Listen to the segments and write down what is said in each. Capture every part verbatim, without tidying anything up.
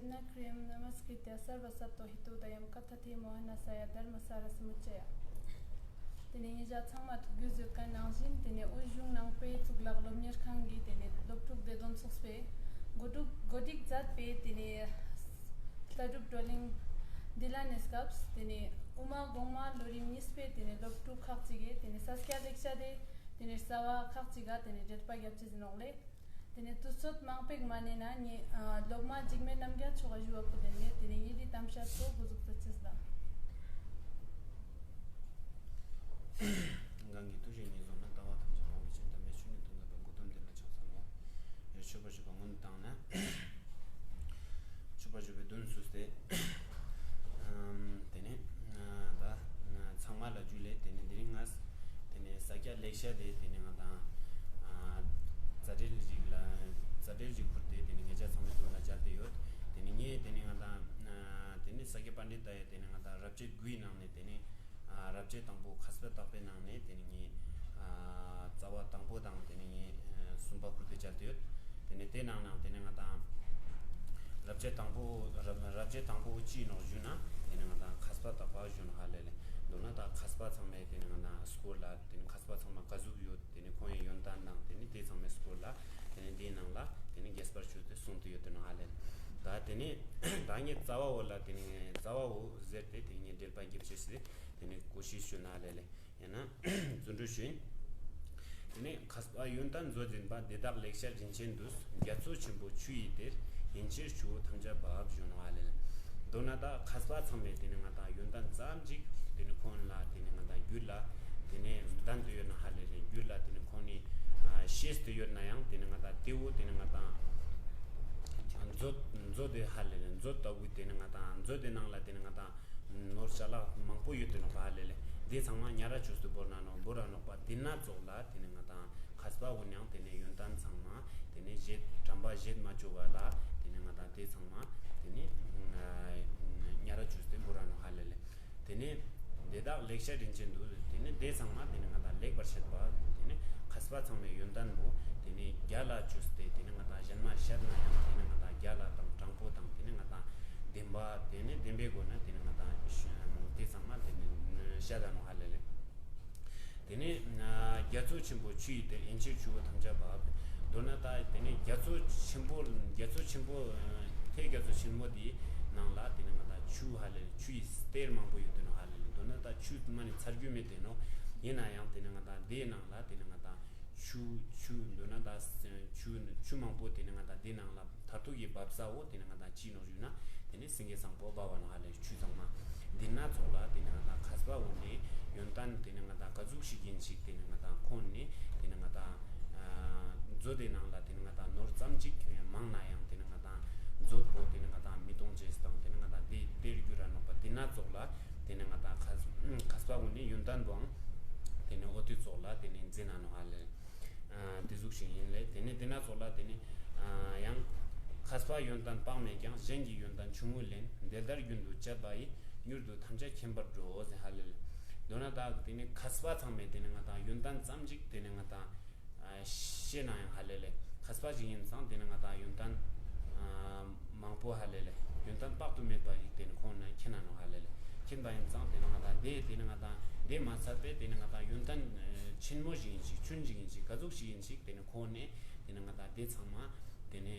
ན་ཀྲི་ཡམ་ན་མ་སྐྲི་ཏྱ་སརྦ་སཏོ་ཧི་ཏོ་དཱ་ཡམ་ཀ་ཐ་ཐི་མོ་ཧ་ན་ས་ཡ་དྷརྨ་ས་ར་སི་མུ་ཅ་ཡ། ཏེ་ནེ་ཉེ་ཞ་ཚང་མ་ཐུགས་རྒྱུས་ཡོད་ཁན་ནང་བཞིན་ཏེ་ནེ་དབུས་གཞུང་ནང་པའི་གཙུག་ལག་སློབ་གཉེར་ཁང་གི་ཏེ་ནེ་སློབ་ཕྲུག་སྡེ་དོན་ཚོགས་པའི་གོ་སྒྲིག་གོ་སྒྲིག་མཛད་པའི་ཏེ་ནེ་ལྟ་གྲུབ་བགྲོ་གླེང་འདི་ལ་གནས་སྐབས་ཏེ་ནེ་དབུ་མ་གོང་མ་ལོ་རིམ་གཉིས་པའི་ཏེ་ནེ་སློབ་ཕྲུག་ཁག་ཅིག་གི་ཏེ་ནེ་ས་སྐྱ་ལེགས་བཤད་དེ་ཏེ་ནེ་རྩ་བ་ཁག་ཅིག་ག་ཏེ་ནེ་འགྲེལ་པ་རྒྱབ་ཅེས་ཨིན་ནོག་ལེ། ཏེ་ནེ་དུས་ཚོད་མང་པོ་ཞིག་མ་ནེ་ན་ངའི་ཨ་སློབ་མ་འཇིགས་མེད་རྣམ་རྒྱལ་མཆོག་ག་ཞུ་བ་ཕུལ་ཏེ་ནེ་ཏེ་ནེ་ངའི་འདི་གཏམ་བཤད་ཚོ་འགོ་འཛུགས་ས་ཅེས་དང་། གང་གི་ཐུགས་རྗེ་ཉེར་བཟུང་ན། ལྟ་བ་ཐམས་ཅད་སྤང་བའི་ཕྱིར། དམ་པའི་ཆོས་ནི་སྟོན་མཛད་པ། གོའུ་ཏམ་དེ་ལ་ཕྱག་འཚལ་ལོ། ཡར་མཆོད་པར་བརྗོད་པ་སྔོན་དུ་བཏང་ན། མཆོད་པར་བརྗོད་པའི་མདུན་བསུས་ཏེ། ཨམ་ཏེ་ནེ་ཨ་ད་ཚང་མ་ལ་ཇུ་ལེ། ཏེ་ནེ་དེ་རིང་ང་ཏེ་ནེ་ས་སྐྱ་ལེགས་བཤད་དེ་ཏེ་ནེ་ང་དང་ཨ་རྩ་འགྲེལ་ཞིག་ལ་རྩ་འགྲེལ་ཞིག་ཁུར་ཏེ་ཏེ་ནེ་ཉེ་ཞ་ཚང་མའི་མདུན་ལ་མཇལ་ཏེ་ཡོད། ཏེ་ནེ་ངས་ཏེ་ནེ་ང་དང་ཨ་ཏེ་ནེ་ས་སྐྱ་པཎྜི་ཏ་ཡ་ཏེ་ནེ་ང་དང་རབ་བྱེད་དགུའི་ནང་ནེ་ཏེ་ནེ་ཨ་རབ་བྱེད་དང་པོ་མཁས་པ་བརྟག་པའི་ནང་ནེ་ཏེ་ནེ་ངས་ཨ་རྩ་བ་དང་པོ་དང་ཏེ་ནེ་ངས་ཨ་གསུམ་པ་ཁུར་ཏེ་མཇལ་ཏེ་ཡོད། ཏེ་ནེ་དེ་ནང་ནང་ཏེ་ནེ་ང་དང་རབ་བྱེད་དང་པོ་རབ་རབ་བྱེད་དང་པོ་ཅི་ནོག་ཞུ་ན་ཏེ་ནེ་ང་དང་མཁས་པ་བརྟག་པ་ཞུ་ནོག་ཧ་ལེ་ལེ། མདོར་ན་ད་མཁས་པ་ཚང་མའི་ཏེ་ནེ་ང་དང་སྐོར་ལ་ཏེ་ནེ་མཁས་པ་ཚང་མ་ག་ཟུག་ཡོད། ཏེ་ནེ་ཁོང་ངི་ཡོན་ཏན་དང་ཏེ་ནེ་དེ་ཚང་མའི་སྐོར་ལ་ཏེ་ནེ་དེའི་ནང་ལ་ཏེ་ནེ་རྒྱས་པར་ཞུས་ཏེ་གསུངས་ཏེ་ཡོད་དེ་ནོག་ཧ་ལེ་ལེ། ད་ཏེ་ནེ་ད་ངས་རྩ་བའོ་ལ་ཏེ་ནེ་རྩ་བའོ་ཟེར་ཏེ་ཏེ་ནེ་འགྲེལ་པ་རྒྱབ་ཅེས་སི་ཏེ་ནེ་གོ་ཤེས་ཞུ་ན་ཧ་ལེ་ལེ། ཡང་ན་རྫུ་འཕྲུལ་ཞུ་ཡིན། ཏེ་ནེ་མཁས་པ་ཡོན་ཏན་མཛོད་འཛིན་པ། དེ་དག་ལེགས་བཤད་རིན་ཆེན་དུ། རྒྱ་མཚོ་ཆེན་པོ་ཆུ་ཡི་གཏེར། ཡན་ཆད་ཆུ་བོ་ཐམས་ཅད་འབབ། ཞུ་ནོག་ཧ་ལེ་ལེ། མདོར་ན་ད་མཁས་པ་ཚང་མའི་ཏེ་ནེ་ང་དང་ཡོན་ཏན་ཙམ་ཅིག་ཏེ་ནེ་ཁོང་ལ་ཏེ་ནེ་ང་དང་རྒྱུད་ལ་ཏེ་ནེ་ལྡན་ཏེ་ཡོད་ན་ཧ་ལེ་ལེ། རྒྱུད་ལ་ཏེ་ནེ་ཁོང་ནི་ཨ་ཤེས་ཏེ་ཡོད་ན་ཡང་ཏེ་ནེ་ང་དང་དེ་བོ་ཏེ་ནེ་ང་དང་མཛོད་མཛོད་དེ་ཧ་ལེ་ལེ། མཛོད་ལྟ་བུ་ཏེ་ནེ་ང་དང་མཛོད་དེ་ནང་ལ་ཏེ་ནེ་ང་དང་ནོར་ཅ་ལག་མང་པོ་ཡོད་དེ་ནོག་པ་ཧ་ལེ་ལེ། དེ་ཚང་མ་ཉར་ར་བཅོས་ཏེ་བོར་ན་ནོག་བོར་ར་ནོག་པ། དེ་ན་ཙོགས་ལ་ཏེ་ནེ་ང་དང་མཁས་པ་གུན་ཡང་ཏེ་ནེ་ཡོན་ཏན་ཚང་མ་ཏེ་ནེ་བརྗེད་དྲན་པ་བརྗེད་མ་བཅུག་པ་ལ་ཏེ་ནེ་ང་དང་དེ་ཚང་མ་ཏེ་ནེ་ཉར་ར་བཅོས་ཏེ་བོར་ར་ནོག་ཧ་ལེ་ལེ། ཏེ་ནེ་དེ་དག་ལེགས་བཤད་རིན་ཆེན་དུ། ཏེ་ནེ་དེ་ཚང་མ་ཏེ་ནེ་ང་དང་ལེགས་པར་བཤད་པ། ཏེ་ནེ་མཁས་པ་ཚང་མའི་ཡོན་ཏན་པོ་ཏེ་ནེ་རྒྱ་ལ་བཅོས་ཏེ་ཏེ་ནེ་ང་དང་གཞན་མ་བཤད་ན་ཡང་ཏེ་ནེ་ང་དང་རྒྱ་ལ་དང་དྲང་པོ་དང་ཏེ་ནེ་ང་དང་བདེན་པ་ཏེ་ནེ་བདེན་པའི་སྒོ་ནས་ཏེ་ནེ་ང་དང་དེ་ཚང་མ་ཏེ་ནེ་བཤད་ད་ནོག་ཧ་ལེ་ལེ། ཏེ་ནེ་རྒྱ་མཚོ་ཆེན་པོ་ཆུ་ཡི་གཏེར། ཡན་ཆད་ཆུ་བོ་ཐམས་ཅད་འབབ། མདོར་ན་ད་ཏེ་ནེ་རྒྱ་མཚོ་ཆེན་པོ་རྒྱ་མཚོ་ཆེན་པོ་ཨ་ཏེ་རྒྱ་མཚོ་ཆེན་མོ་དེའི་ནང་ལ་ཏེ་ནེ་ང་དང་ཆུ་ཧ་ལེ་ཆུ་ཡི་གཏེར་མང་པོ་ཡོད་དེ་ནོག་ཧ་ལེ་ལེ། མདོར་ན་ད་ཆུ་མ་ནེ་ཚར་རྒྱུ་མེད་དེ་ནོག། ཡིན་ན་ཡང་ཏེ་ནེ་ང་དང་དེའི་ནང་ལ་ཏེ་ནེ་ང་དང་ཆུ་ཆུ་མདོར་ན་ད་ཆུ་ཆུ་མང་པོ་ཏེ་ནེ་ང་དང་དེའི་ནང་ལ་མཐར་ཐུག་གི་འབབ་ས་བོ་ཏེ་ནེ་ང་དང་ཅི་ནོག་ཞུ་ན་ཏེ་ནེ་སེང་གེ་བཟང་པོ་འབབ་བ་ནོག་ཧ་ལེ་ཆུ་ཚང་མ། དེ་ན་ཙོགས་ལ་ཏེ་ནེ་ང་དང་མཁས་པ་གུན་ནི་ཡོན་ཏན་ཏེ་ནེ་ང་དང་ག་ཟུག་ཞིག་ཡིན་ཞིག་ཏེ་ནེ་ང་དང་ཁོང་ནི་ཏེ་ནེ་ང་དང་ཨ་མཛོད་དེ་ནང་ལ་ཏེ་ནེ་ང་དང་ནོར་ཙམ་ཅིག་མང་ན་ཡང་ཏེ་ནེ་ང་དང་མཛོད་པོ་ཏེ་ནེ་ང་དང་མི་གཏོང་ཅེས་དང་ཏེ་ནེ་ང་དང་དེ་གཏེར་གྱུར་ར་ནོག་པ། དེ་ན་ཙོགས་ལ་ཏེ་ནེ་ང་དང་མཁས་མཁས་པ་གུན་ནི་ཡོན་ཏན་པོའང་ཏེ་ནེ་འོ་དེ་ཙོགས་ལ་ཏེ་ནེ་འཛིན་ན་ནོག་ཧ་ལེ། ཨ་དེ་ཟུག་ཞིག་ཡིན་ལེ། ཏེ་ནེ་དེ་ན་ཙོགས་ལ་ཏེ་ནེ་ཨ་ཡང་མཁས་པ་ཡོན་ཏན་དཔག་མེད་ཀྱང་། གཞན་གྱི་ཡོན་ཏན་ཆུང་ངུ་ལེན། དེ་ལྟར་རྒྱུན་དུ་སྤྱད་པ་ཡིས། མྱུར་དུ་ཐམས་ཅད་མཁྱེན་པར་འགྲོ་ཟེར་ཧ་ལེ་ལེ། མདོར་ན་ད་ཏེ་ནེ་མཁས་པ་ཚང་མས་ཏེ་ནེ་ང་དང་ཡོན་ཏན་ཙམ་ཅིག་ཏེ་ནེ་ང་དང་ཤེས་ན་ཡང་ཧ་ལེ་ལེ། མཁས་པ་ཞིག་ཡིན་ཙང་ཏེ་ནེ་ང་དང་ཡོན་ཏན་ཨ་མང་པོ་ཧ་ལེ་ལེ། ཡོན་ཏན་དཔག་ཏུ་མེད་པ་ཞིག་ཏེ་ནེ་ཁོང་ནི་མཁྱེན་ན་ནོག་ཧ་ལེ་ལེ། མཁྱེན་པ་ཡིན་ཙང་ཏེ་ནེ་ང་དང་དེ་ཏེ་ནེ་ང་དང་དེ་མ་ཚད་པའི་ཏེ་ནེ་ང་དང་ཡོན་ཏན་ཨ་ཆེན་མོ་ཞིག་ཡིན་ཞིག་ཆུང་ཞིག་ཡིན་ཞིག་ག་ཟུག་ཞིག་ཡིན་ཞིག་ཏེ་ནེ་ཁོང་ནི་ཏེ་ནེ་ང་དང་དེ་ཚང་མ་ཏེ་ནེ་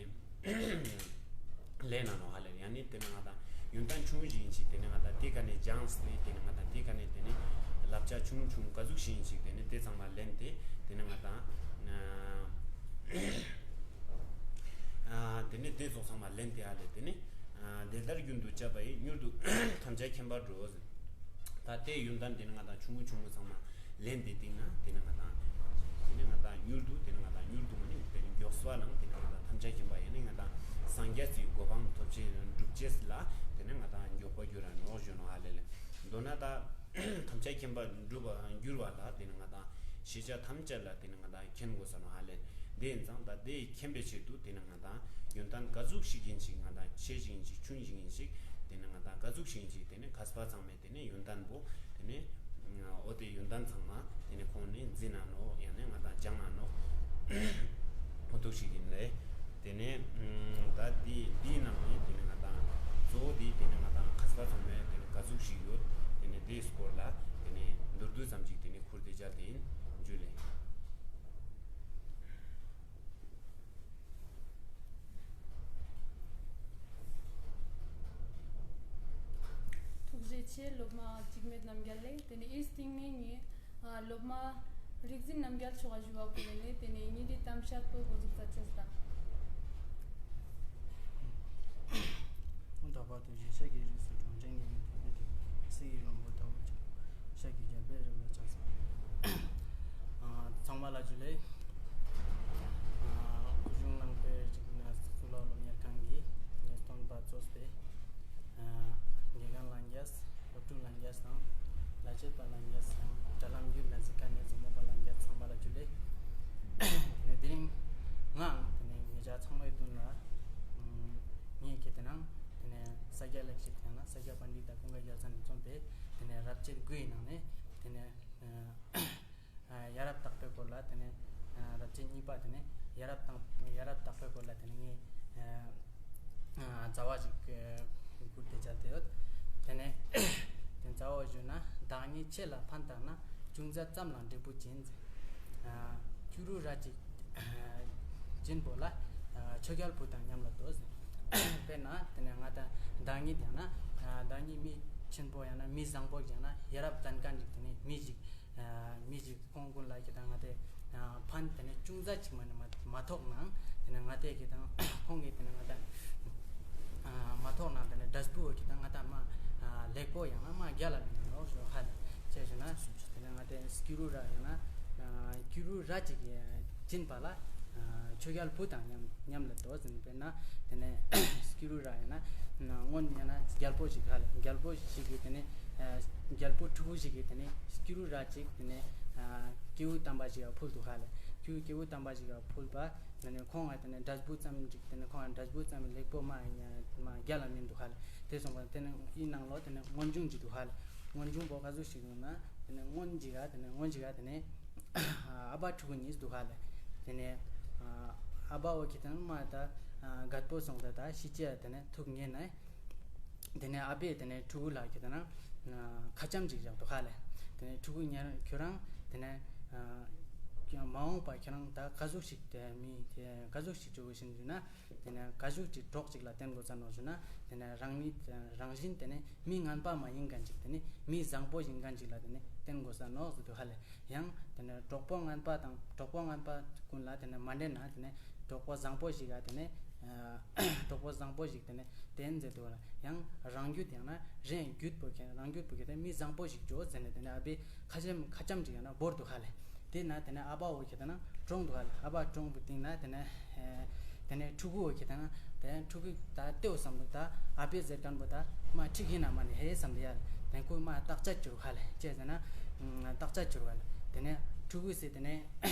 ལེན་ན་ནོག་ཧ་ལེ་ལེ། ཡང་ན་ཏེ་ནེ་ང་དང་ཡོན་ཏན་ཆུང་ཞིག་ཡིན་ཞིག་ཏེ་ནེ་ང་དང་དེ་ཀ་ནེ་སྦྱངས་ཏེ་ཏེ་ནེ་ང་དང་དེ་ཀ་ནེ་ཏེ་ནེ་བསླབ་བྱ་ཆུང་ཆུང་ག་ཟུག་ཞིག་ཡིན་ཞིག་ཏེ་ནེ་དེ་ཚང་མ་ལེན་ཏེ་ཏེ་ནེ་ང་དང་ཨ་ཏེ་ནེ་དེ་ཙོགས་ཚང་མ་ལེན་ཏེ་ཧ་ལེ་ཏེ་ནེ་ཨ་དེ་ལྟར་རྒྱུན་དུ་སྤྱད་པ་ཡིས། མྱུར་དུ་ཐམས་ཅད་མཁྱེན་པར་འགྲོ། ད་དེ་ཡོན་ཏན་ཏེ་ནེ་ང་དང་ཆུང་ངུ་ཆུང་ངུ་ཚང་མ་ལེན་ཏེ་སྟིང་ནེ་ཏེ་ནེ་ང་དང་ཏེ་ནེ་ང་དང་མྱུར་དུ་ཏེ་ནེ་ང་དང་མྱུར་དུ་མ་ནེ་ཏེ་ནེ་མགྱོགས་པ་ནང་ཏེ་ནེ་ང་དང་ཐམས་ཅད་མཁྱེན་པ་ཡང་ན་ང་དང་སངས་རྒྱས་སི་གོ་འཕང་ཐོབ་ཅེས་སྒྲུབ་ཅེས་ལ་ཏེ་ནེ་ང་དང་མགྱོགས་པ་འགྱུར་ར་ནོག་ཞུ་ནོག་ཧ་ལེ་ལེ། མདོར་ན་ད་ཐམས་ཅད་མཁྱེན་པ་འགྲུབ་པ་འགྱུར་བ་ལ་ཏེ་ནེ་ང་དང་ཤེས་བྱ་ཐམས་ཅད་ལ་ཏེ་ནེ་ང་དང་མཁྱེན་དགོས་ས་ནོག་ཧ་ལེ། དེ་ཡིན་ཙང་ད་དེ་མཁྱེན་པའི་ཆེད་དུ་ཏེ་ནེ་ང་དང་ཡོན་ཏན་ག་ཟུག་ཞིག་ཡིན་ཞིག་ང་དང་ཆེ་ཞིག་ཡིན་ཞིག་ཆུང་ཞིག་ཡིན་ཞིག་ཏེ་ནེ་ང་དང་ག་ཟུག་ཞིག་ཡིན་ཞིག་ཏེ་ནེ་མཁས་པ་ཚང་མས་ཏེ་ནེ་ཡོན་ཏན་པོ་ཏེ་ནེ་འོ་དེ་ཡོན་ཏན་ཚང་མ་ཏེ་ནེ་ཁོང་ནི་འཛིན་ན་ནོག་ཡང་ན་ང་དང་སྦྱང་ན་ནོག་འོ་དུ་ཞིག་ཡིན་ལེ། ཏེ་ནེ་ད་དེ་དེའི་ནང་ནེ་ཏེ་ནེ་ང་དང་ གཙོ་བོ་དེ་དེ་ནས་ང་དང་ཁ་ས་ཚང་མས་དེ་ནས་ག་ཟུག་ཞིག་ཡོད། དེ་ནས་དེའི་སྐོར་ལ་དེ་ནས་མདོར་བསྡུས་ཙམ་ཞིག་དེ་ནས་ཁུར་ཏེ་བཅར་ཏེ་ཡིན། ཇུ་ལེ། ཐུགས་རྗེ་ཆེ། སློབ་མ་འཇིགས་མེད་རྣམ་རྒྱལ་ལེ། དེ་ནས་འི་སྟིང་ནས་ངས་ཨ་སློབ་མ་རིག་འཛིན་རྣམ་རྒྱལ་མཆོག་ག་ཞུ་བ་ཕུལ་ལེ། དེ་ནས་ངའི་དེ་གཏམ་བཤད་པོ་འགོ་འཛུགས་ས་ཅོས་ལ། ཀུན་ཏུ་བར་དུ་གཞི་ཤཱཀྱའི་རིགས་སུ་འཁྲུངས། འགྲན་གྱི་མི་ཐུབ་པའི་དུས། སྲིད་ཀྱི་ལྷུན་པོ་ལྟ་བུར་ཁྱབ། ཤཱཀྱའི་རྒྱལ་པོའི་རིགས་ལ་ཆགས་སོ། ཨ་ཚང་མ་ལ་ཇུ་ལེ། ཨ་སྐུ་གཞུང་ནང་པའི་གཙུག་ལག་སློབ་གཉེར་ཁང་གི་ངའི་སྟོན་པ་གཙོས་པའི་ཨ་དགེ་རྒན་ལྷན་རྒྱས། སློབ་ཕྲུག་ལྷན་རྒྱས་དང་ལས་བྱེད་པ་ལྷན་རྒྱས་དང་། དྲ་ལམ་བརྒྱུད་ལ་གཟིགས་མཁན་ནི་གཟིགས་མོ་པ་ལྷན་རྒྱས་ཚང་མ་ལ་ཇུ་ལེ། དེ་ནས་དེ་རིང་ང་དེ་ནས་ཉེ་ཆར་ཚང་མའི་མདུན་ལ་ངས་ཁྱེད་དེ་ནང་དེ་ནས་ས་སྐྱ་ལེགས་བཤད་ཡང་ན་ས་སྐྱ་པཎྜི་ཏ་ཀུན་དགའ་རྒྱལ་མཚན་ནས་རྩོམ་པའི་དེ་ནས་རབ་བྱེད་དགུའི་ནང་ནས་དེ་ནས་ཨ་ཡ་རབས་བརྟག་པའི་སྐོར་ལ། དེ་ནས་ཨ་རབ་བྱེད་གཉིས་པ་དེ་ནས་ཡ་རབས་དང་ཡ་རབས་བརྟག་པའི་སྐོར་ལ་དེ་ནས་ངས་ཨ་ཨ་མཛའ་བ་ཞིག་ཨ་བསྐུར་ཏེ་བཅར་ཏེ་ཡོད། དེ་ནས་དེ་མཛའ་བོ་ཞུས་ན། བདག་ཉིད་ཆེ་ལ་ཕན་བཏགས་ན། ཅུང་ཟད་ཙམ་ལ་འབྲས་བུ་འབྱིན། ཨ་སྐྱུ་རུ་ར་ཅིག་འབྱིན་པོ་ལ་ཨ་ཆོས་རྒྱལ་བུ་དང་མཉམ་ལ་འདོད། དཔེར་ན་དེ་ནས་ང་དང་བདག་ཉིད་ཡང་ན་ཨ་བདག་ཉིད་མི་ཆེན་པོ་ཡང་ན་མི་བཟང་པོ་ཡང་ན་ཡ་རབས་ལྡན་མཁན་ཅིག་དེ་ནས་མི་ཞིག་ཨ་མི་ཞིག་ཁོང་ཀུན་ལ་ཁྱེད་དང་ང་དེ་ཨ་ཕན་དེ་ནས་ཅུང་ཟད་ཅིག་མ་ནས་མ་མ་ཐོགས་ནའང་དེ་ནས་ང་དེ་ཁྱེད་དང་ཁོང་གིས་དེ་ནས་ང་དང་ཨ་མ་ཐོགས་ནའང་དེ་ནས་འབྲས་བུ་ཁྱེད་དང་ང་དང་མ་ཨ་ལེགས་པོ་ཡང་ན་མ་རྒྱལ་ལ་མིན་ནོག་ཞུ་ཧ་ལེ། ཅི་ཞུ་ན་དེ་ནས་ང་དེ་སྐྱུ་རུ་ར་ཡང་ན་ཨ་སྐྱུ་རུ་ར་ཅིག་འབྱིན་པ་ལ་ཨ་ཆོས་རྒྱལ་བུ་དང་མཉམ་མཉམ་ལ་འདོད་ཟེར་ནས། དཔེར་ན་དེ་ནས་སྐྱུ་རུ་ར་ཡང་ན་སྔོན་ཡང་ན་རྒྱལ་པོ་ཞིག་ཧ་ལེ། རྒྱལ་པོ་ཞིག་གིས་དེ་ནས་ཨ་རྒྱལ་པོ་ཕྲུ་གུ་ཞིག་གིས་དེ་ནས་སྐྱུ་རུ་ར་ཅིག་དེ་ནས་ཨ་སྐྱེ་བོ་དམ་པ་ཞིག་ག་ཕུལ་འདུག་ཧ་ལེ། སྐྱེ་བོ་སྐྱེ་བོ་དམ་པ་ཞིག་ག་ཕུལ་བ། དེ་ནས་ཁོང་ང་དེ་ནས་འབྲས་བུ་ཙམ་ཅིག་དེ་ནས་ཁོང་ང་འབྲས་བུ་ཙམ་ལེགས་པོ་མ་མ་རྒྱལ་ལ་མིན་འདུག་ཧ་ལེ། དེ་སོང་པ་དེ་ནས་འི་ནང་ལོ་དེ་ནས་སྔོན་བྱུང་ཅིག་འདུག་ཧ་ལེ། སྔོན་བྱུང་པོ་ག་ཟུག་ཞིག་འདུག་ན་དེ་ནས་སྔོན་ཅིག་ག་དེ་ནས་སྔོན་ཅིག་ག་དེ་ནས་ཨ་ཕ་ཕྲུ་གུ་གཉིས་འདུག་ཧ་ལེ། དེ་ནས་ཨ་ཨ་ཕ་བོ་ཁྱེད་དང་མ་ད་ཨ་རྒད་པོ་སོང་ད་ད་ཤི་ཅེས་དེ་ནས་ཐུག་ཉེ་ན། དེ་ནས་ཨ་ཕས་དེ་ནས་ཕྲུ་གུ་ལ་ཁྱེད་དང་ཨ་ཁ་ཆེམས་ཅིག་བཞག་འདུག་ཧ་ལེ། དེ་ནས་ཕྲུ་གུ་ཉར་ཁྱོད་རང་དེ་ནས་ཨ་མ་འོངས་པ་ཁྱོད་རང་ད་ག་ཟུག་ཞིག་དེ་མི་དེ་ག་ཟུག་ཞིག་བྱུང་ཞིན་ཞུ་ན། དེ་ནས་ག་ཟུག་ཅིག་གྲོགས་ཅིག་ལ་བསྟེན་དགོས་ས་ནོག་ཞུ་ན། དེ་ནས་རང་ཉིད་རང་བཞིན་དེ་ནས་མི་ངན་པ་མ་ཡིན་མཁན་ཅིག་དེ་ནས་མི་བཟང་པོ་ཡིན་མཁན་ཅིག་ལ་དེ་ནས་བསྟེན་དགོས་ས་ནོག་ཟེར་འདུག་ཧ་ལེ། ཡང་དེ་ནས་གྲོགས་པོ་ངན་པ་དང་གྲོགས་པོ་ངན་པ་ཀུན་ལ་དེ་ནས་མ་འདྲེན་ན། དེ་ནས་གྲོགས་པོ་བཟང་པོ་ཞིག་ག་དེ་ནས་ཨ་གྲོགས་པོ་བཟང་པོ་ཞིག་དེ་ནས་བསྟེན་ཟེར་འདུག་ལ། ཡང་རང་རྒྱུད་ཡང་ན་རང་རྒྱུད་པོ་ཁྱེད་རང་རྒྱུད་པོ་ཁྱེད་དེ་མི་བཟང་པོ་ཞིག་བྱོས་ཟེར་ནས་དེ་ནས་ཨ་ཕས་ཁ་ཆེམས་ཁ་ཆེམས་ཅིག་ཡང་ན་བོར་འདུག་ཧ་ལེ། དེ་ན་དེ་ནས་ཨ་ཕ་བོ་ཁྱེད་དང་ན་གྲོངས་འདུག་ཧ་ལེ། ཨ་ཕ་གྲོངས་པའི་སྟིང་ན་དེ་ནས་ཨེ་དེ་ནས་ཕྲུ་གུ་བོ་ཁྱེད་དང་ན་དེ་ཕྲུ་གུ་ད་ལྟེའོ་བསམ་འདུག་ད་ཨ་ཕས་ཟེར་མཁན་པོ་ད་མ་འགྲིག་ཡིན་ན་མ་ནི་ཧེ་བསམ་འདུག་ཡ། དེ་ཁོས་མ་བརྟག་དཔྱད་བྱོས་ཧ་ལེ། ཅི་ཟེར་ན་ཨ་བརྟག་དཔྱད་བྱོས་ཧ་ལེ། དེ་ནས་ཕྲུ་གུ་ཟེར་དེ་ནས་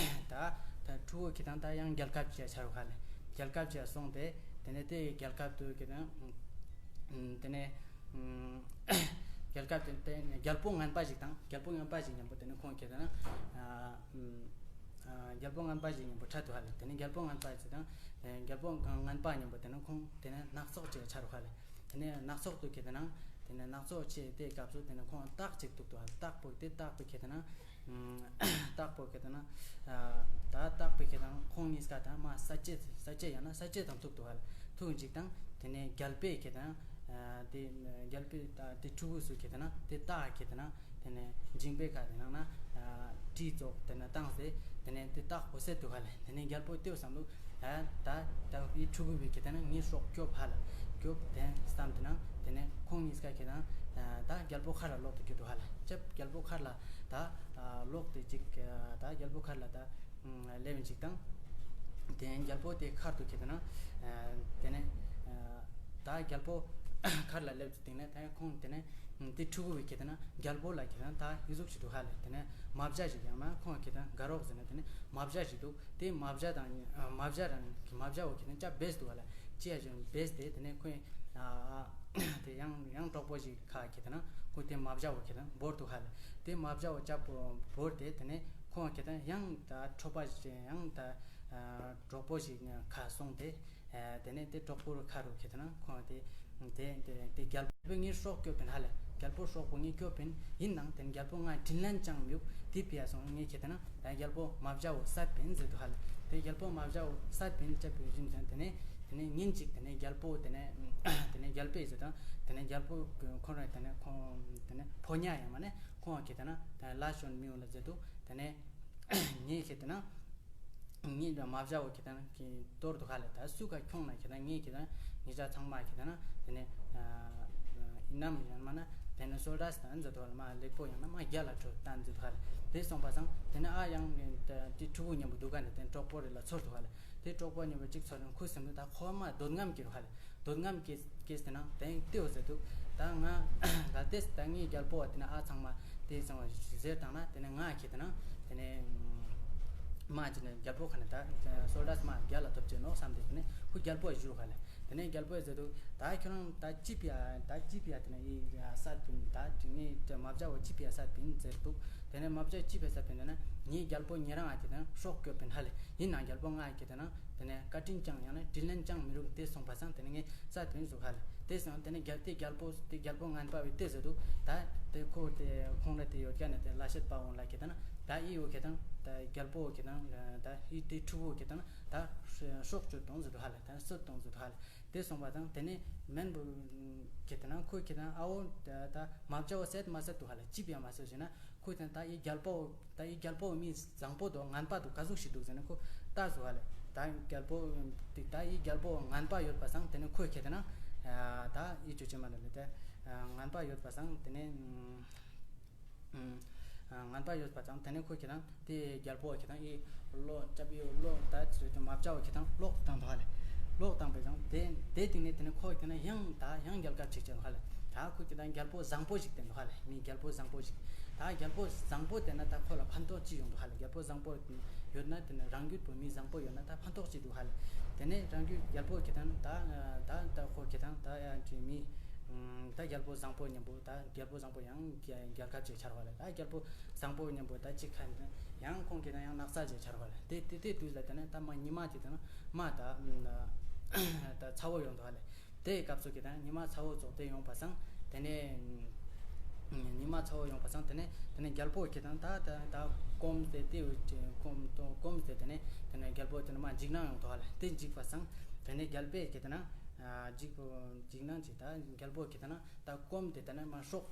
ད་ད་ཕྲུ་གུ་ཁྱེད་དང་ད་ཡང་རྒྱལ་ཁབ་ཅིག་ཆ་རུག་ཧ་ལེ། རྒྱལ་ཁབ་ཅིག་སོང་སྟེ་དེ་ནས་དེ་རྒྱལ་ཁབ་ཏུ་ཁྱེད་དང་ཨ་དེ་ནས་ཨ་རྒྱལ་ཁབ་དེ་དེ་རྒྱལ་པོ་ངན་པ་ཞིག་དང་རྒྱལ་པོ་ངན་པ་ཞིག་མཉམ་པོ་དེ་ནས་ཁོང་ཁྱེད་དང་ཨ་ཨ་རྒྱལ་པོ་ངན་པ་ཞིག་མཉམ་པོ་འཕྲད་འདུག་ཧ་ལེ། དེ་ནས་རྒྱལ་པོ་ངན་པ་ཞིག་དང་དེ་རྒྱལ་པོ་ངན་པ་མཉམ་པོ་དེ་ནས་ཁོང་དེ་ནས་སྣ་ཚོགས་ཅིག་ཆ་རུག་ཧ་ལེ། དེ་ནས་སྣ་ཚོགས་དུ་ཁྱེད་དང་དེ་ནས་སྣ་ཚོགས་ཆེ་དེ་སྐབས་སུ་དེ་ནས་ཁོང་སྟག་ཅིག་ཐུག་འདུག་ཧ་ལེ། སྟག་པོ་དེ་སྟག་པོ་ཁྱེད་དང་ཨ་སྟག་པོ་ཁྱེད་དང་ཨ་ད་སྟག་པོ་ཁྱེད་དང་ཁོང་གཉིས་ཀ་དང་མ་ས་སྐྱེས་ས་སྐྱེས་ཡང་ན་ས་སྐྱེས་དང་ཐུག་འདུག་ཧ་ལེ། ཐུག་ཅིག་དང་དེ་ནས་རྒྱལ་པོས་ཁྱེད་དང་ཨ་དེ་རྒྱལ་པོས་ད་དེ་ཕྲུ་གུ་སུ་ཁྱེད་དང་དེ་སྟག་ཁྱེད་དང་དེ་ནས་མཇིང་པའི་ཁ་དེ་ནང་ན་ཨ་གྲི་ཙོགས་དེ་ནས་བཏང་སྟེ་དེ་ནས་དེ་སྟག་པོ་བསད་འདུག་ཧ་ལེ། དེ་ནས་རྒྱལ་པོ་ལྟོས་བསམ་འདུག་ད་ད་ད་འི་ཕྲུ་གུ་བོས་ཁྱེད་དང་ངའི་སྲོག་སྐྱོབ་ཧ་ལེ། སྐྱོབ་དེ་བསམ་དེ་ནང་དེ་ནས་ཁོང་གཉིས་ཀ་ཁྱེད་དང་ད་རྒྱལ་པོ་མཁར་ལ་ལོག་ཏུ་ཁྱེད་འདུག་ཧ་ལེ། ཅབ་རྒྱལ་པོ་མཁར་ལ་ད་ལོག་སྟེ་ཅིག་ད་རྒྱལ་པོ་མཁར་ལ་ད་སླེབས་ཅིག་དང་། དེ་རྒྱལ་པོ་དེ་མཁར་དུ་ཁྱེད་དང་དེ་ནས་ད་རྒྱལ་པོ་མཁར་ལ་སླེབས་ཅིག་དེ་ནས་ད་ཁོང་དེ་ནས་དེ་ཕྲུ་གུ་བོས་ཁྱེད་དང་རྒྱལ་པོ་ལ་ཁྱེད་དང་ད་འི་ཟུག་ཞིག་འདུག་ཧ་ལེ། དེ་ནས་མ་བྱ་ཞིག་ཡང་ན་ཁོང་ཁྱེད་དང་དགའ་རོགས་ཟེར་ན་དེ་ནས་མ་བྱ་ཞིག་འདུག་དེ་མ་བྱ་དང་མ་བྱ་རང་མ་བྱ་བོ་ཁྱེད་དང་ཅབ་བེས་འདུག་ཧ་ལེ། ཅི་ཡ་ཞིག་བེས་ཏེ་དེ་ནས་ཁོས་དེ་ཡང་ཡང་གྲོགས་པོ་ཞིག་ཁ་ཁྱེད་དང་ཁོ་དེ་མ་བྱ་བོ་ཁྱེད་དང་བོར་འདུག་ཧ་ལེ། དེ་མ་བྱ་བོ་ཅབ་བོར་ཏེ་དེ་ནས་ཁོང་ཁྱེད་དང་ཡང་ད་ཁྲོ་པ་ཞིག་ཡང་ད་གྲོགས་པོ་ཞིག་ཁ་སོང་སྟེ་དེ་ནས་དེ་གྲོགས་པོ་རུ་ཁ་རུ་ཁྱེད་དང་ཁོང་དེ་ དེ་དེ་དེ་རྒྱལ་པོ་ངའི་སྲོག་སྐྱོབ་པིན་ཧ་ལེ། རྒྱལ་པོ་སྲོག་པོ་ངའི་སྐྱོབ་པིན་ཡིན་ནང་དེ་རྒྱལ་པོ་ང་དྲིན་ལན་ཅང་མི་ཡུག་དེ་ཕི་ཡ་སོང་ངའི་ཁེ་ཏེ་ན་ད་རྒྱལ་པོ་མ་བྱའོ་སད་པིན་ཟེར་དུ་ཧ་ལེ། དེ་རྒྱལ་པོ་མ་བྱའོ་སད་པིན་ཅབ་པིན་ཟེར་དེ་ནས་དེ་ནས་ཉིན་གཅིག་དེ་ནས་རྒྱལ་པོ་དེ་ནས་དེ་ནས་རྒྱལ་པོ་ཟེར་དང་དེ་ནས་རྒྱལ་པོ་ཁོང་ར་དེ་ནས་ཁོང་དེ་ནས་ཕོ་ཉ་ཡང་མ་ནས་ཁོང་ཁེ་ཏེ་ན་ལ་ཤོན་མི་ཡོང་ལ་ཟེར་དུ་དེ་ནས། ངའི་ཁེ་ཏེ་ན། ངའི་མ་བྱའོ་ཁེ་ཏེ་ན་ཀི་གཏོར་དུ་ཧ་ལེ། ད་སུ་ག་ཁྱོང་ན་ཁེ་ཏེ་ན་ངའི་ཁེ་ཏེ་ན་ཉེ་ཆ་ཚང་མ་ཁེ་ཏེ་ན་དེ་ནས་ཨིན་ནམ་ཡང་མ་ན་དེ་ནས་སོལ་ཌ་སི་ཏང་ཟེར་དུ་ཧ་ལེ། མ་ལེགས་པོ་ཡང་ན་མ་རྒྱལ་ལ་འཕྲོད་ཏང་ཟེར་དུ་ཧ་ལེ། དེ་སོང་པ་སང་དེ་ནས་ཨ་ཡང་དེ་ཕྲུ་གུ་མཉམ་པོ་འདུག་ག་ནས་དེ་གྲོགས་པོ་རེ་ལ་ཚོར་དུ་ཧ་ལེ། དེ་གྲོགས་པོ་མཉམ་པོ་གཅིག་ཚོར་ནས་ཁུ་སེམས་ནི་ད་ཁོ་མ་འདོད་རྔམ་སྐྱེ་རུ་ཧ་ལེ། འདོད་རྔམ་སྐྱེས་སྐྱེས་ཏེ་ན་དེང་ལྟེའུ་ཟེར་དུག་ད་ང་ད་ལྟེས་ད་ངའི་རྒྱལ་པོ་བ་དེ་ན་ཨ་ཚང་མ་དེ་ཚང་མ་ཟེར་བཏང་ན་དེ་ནས་ང་ཁེ་ཏེ་ན་དེ་ནས་མ་ཅི་ནས་རྒྱལ་པོ་ཁ་ནས་ད་སོལ་ཌ་སི་མ་རྒྱལ་ལ་ཐོབ་ཅེས་ནོག་བསམ་སྟེ་དེ་ནས་ཁོ་རྒྱལ་པོ་བ་བཞུར་ཧ་ལེ། དེ་ནས་རྒྱལ་པོ་བ་ཟེར་དུག་ད་ཁྱོད་རང་ད་ཅི་ཕི་ཡ་ད་ཅི་ཕི་ཡ་དེ་ནས་ཡི་སད་པིན་ད་ངའི་མ་བྱའོ་ཅི་ཕི་ཡ་སད་པིན་ཟེར་དུག་དེ་ནས་མ་བྱའོ་ཅི་ཕི་ཡ་སད་པིན་ཟེར་ན་ངའི་རྒྱལ་པོ་ཉེ་རང་ཨ་ཁེ་ཏེ་ན་སྲོག་སྐྱོབ་པིན་ཧ་ལེ། ཡིན་ནང་རྒྱལ་པོ་ང་ཁེ་ཏེ་ན་དེ་ནས་བཀའ་དྲིན་ཅང་ཡང་ན་དྲིན་ལན་ཅང་མི་རུག་དེ་སོང་པ་སང་དེ་ནས་ངས་སད་པིན་ཟུག་ཧ་ལེ། དེ་སོང་དེ་ནས་རྒྱལ་དེ་རྒྱལ་པོ་དེ་རྒྱལ་པོ་ངན་པ་བའི་དེ་ཟེར་དུག་ད་དེ་ཁོ་དེ་ཁོང་ར་དེ་ཡོད་ཀ་ནས་དེ་ལ་ཤད་པ་འོང་ལ་ཁེ་ཏེ་ན་ད་ཨི་བོ་ཁེ་ཏེ་ན་ད་རྒྱལ་པོ་ཁེ་ཏེ་ན་ད་ཨི་དེ་ཕྲུ་གུ་ཁེ་ཏེ་ན་ད་སྲོག་གཅོད་གཏོང་ཟེར་དུག་ཧ་ལེ། ད་གསོད་གཏོང་ཟེར་དུག་ཧ་ལེ། དེ་སོང་པ་སང་དེ་ནས་མེན་བུ་ཁེ་ཏེ་ན་ཁོ་ཁེ་ཏེ་ན་ཨ་བོ་ད་མ་བྱའོ་སད་མ་སད་དུག་ཧ་ལེ། ཅི་ཕི་ཡ་མ་སད་ཟེར་ན་ཁོ་དེ་ད་ཨི་རྒྱལ་པོ་ད་ཨི་རྒྱལ་པོ་མི་བཟང་པོ་དོ་ངན་པ་དོ་ག་ཟུག་ཞིག་དུག་ཟེར་ན་ཁོ་ལྟ་ཟུག་ཧ་ལེ། ད་རྒྱལ་པོ་དེ་ད་ཨི་རྒྱལ་པོ་ངན་པ་ཡོད་པ་སང་དེ་ནས་ཁོ་ཁེ་ཏེ་ན་ད་ཨི་ཅོ་ཅེ་མ་ནོ་ལེ། དེ་ངན་པ་ཡོད་པ་སང་དེ་ནས་ངན་པ་ཡོད་པ་སང་དེ་ནས་ཁོ་ཁེ་ཏེ་ན་དེ་རྒྱལ་པོ་ཁེ་ཏེ་ན་ཨི་ལོ་ཅབ་ཨི་ལོ་ད་ཚོད་དེ་མ་བྱའོ་ཁེ་ཏེ་ན་ལོག་བཏང་དུག་ཧ་ལེ། ལོག་བཏང་པའི་སང་དེ་དེ་སྟིང་ནས་དེ་ནས་ཁོ་ཁེ་ཏེ་ན་ཡང་ད་ཡང་རྒྱལ་ཁ་ཅིག་ཅན་ཧ་ལེ། ད་ཁོ་ཁེ་ཏེ་ན་རྒྱལ་པོ་བཟང་པོ་ཞིག་བསྟེན་དུག་ཧ་ལེ། མི་རྒྱལ་པོ་བཟང་པོ་ཞིག་ད་རྒྱལ་པོ་བཟང་པོ་བསྟེན་ན་ད་ཁོ་ལ་ཕན་ཐོགས་ཅི་ཡོང་དུག་ཧ་ལེ། རྒྱལ་པོ་བཟང་པོ་ཡོད་ན་དེ་ནས་རང་རྒྱུད་པོ་མི་བཟང་པོ་ཡོད་ན་ད་ཕན་ཐོགས་ཅི་དུག་ཧ་ལེ། དེ་ནས་རང་རྒྱུད་རྒྱལ་པོ་ཁེ་ཏེ་ན་ད་ད་ད་ཁོ་ཁེ་ཏེ་ན་ད་ཡང་ཅི་མི་ད་རྒྱལ་པོ་བཟང་པོ་མཉམ་པོ་ད་རྒྱལ་པོ་བཟང་པོ་ཡང་རྒྱལ་ཁ་ཅིག་ཆར་ཧ་ལེ། ད་རྒྱལ་པོ་བཟང་པོ་མཉམ་པོ་ད་ཅིག་ཁ་ཡང་ཁོང་ཁེ་ཏེ་ན་ཡང་ནགས་ཚལ་ཅིག་ཆར་ཧ་ལེ། དེ་དེ་དེ་དུས་ལ་དེ་ནས་ད་མ་ཉི་མ་ཅིག་དེ་ན་མ་ད་ད་ཚ་བོ་ཡོང་དུག་ཧ་ལེ། དེའི་སྐབས་སུ་ཁེ་ཏེ་ན་ཉི་མ་ཚ་བོ་ཙོགས་དེ་ཡོང་པ་སང་དེ་ནས་ཉི་མ་ཚ་བོ་ཡོང་པ་སང་དེ་ནས་དེ་ནས་རྒྱལ་པོ་ཁེ་ཏེ་ན་ད་ད་ད་སྐོམ་སྟེ་དེ་སྐོམ་སྟེ་དེ་ནས་དེ་ནས་རྒྱལ་པོ་དེ་ནས་མ་འཇིགས་སྣང་ཡོང་དུག་ཧ་ལེ། དེ་འཇིགས་པ་སང་དེ་ནས་རྒྱལ་པོས་ཁེ་ཏེ་ན་འཇིགས་པོ་འཇིགས་སྣང་ཅིག་ད་རྒྱལ་པོ་ཁེ་ཏེ་ན་ད་སྐོམ་སྟེ་དེ་ནས་མ་སྲོག་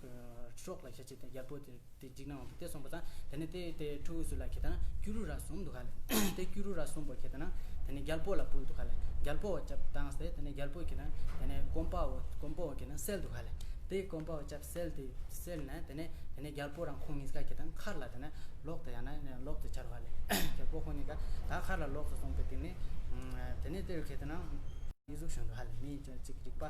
སྲོག་ལ་ཤ་ཅིག་དེ་རྒྱལ་པོ་དེ་དེ་འཇིགས་སྣང་དེ་སོང་པ་སང་དེ་ནས་དེ་དེ་ཕྲུ་གུ་ཚུ་ལ་ཁེ་ཏེ་ན་སྐྱུ་རུ་ར་གསུམ་དུག་ཧ་ལེ། དེ་སྐྱུ་རུ་ར་གསུམ་པོ་ཁེ་ཏེ་ན་དེ་ནས་རྒྱལ་པོ་ལ་ཕུལ་དུག་ཧ་ལེ། རྒྱལ་པོ་བ་ཅབ་བཏང་སྟེ་དེ་ནས་རྒྱལ་པོ་ཁེ་ཏེ་ན་དེ་ནས་སྐོམ་པ་བོ་སྐོམ་པ་བོ་ཁེ་ཏེ་ན་སེལ་དུག་ཧ་ལེ། དེ་སྐོམ་པ་བོ་ཅབ་སེལ་ཏེ་སེལ་ནས་དེ་ནས་དེ་ནས་རྒྱལ་པོ་རང་ཁོང་གཉིས་ཀ་ཁེ་ཏེ་ན་མཁར་ལ་དེ་ནས་ལོག་སྟེ་ཡང་ན་ལོག་སྟེ་ཆར་ཧ་ལེ། རྒྱལ་པོ་ཁོང་གཉིས་ཀ་ད་མཁར་ལ་ལོག་སྟེ་སོང་པའི་སྟིང་ནས་དེ་ནས་དེ་ཁེ་ཏེ་ན། ཨི་ཟུག་བྱུང་དུག་ཧ་ལེ། མི་ཅིག་རིག་པ་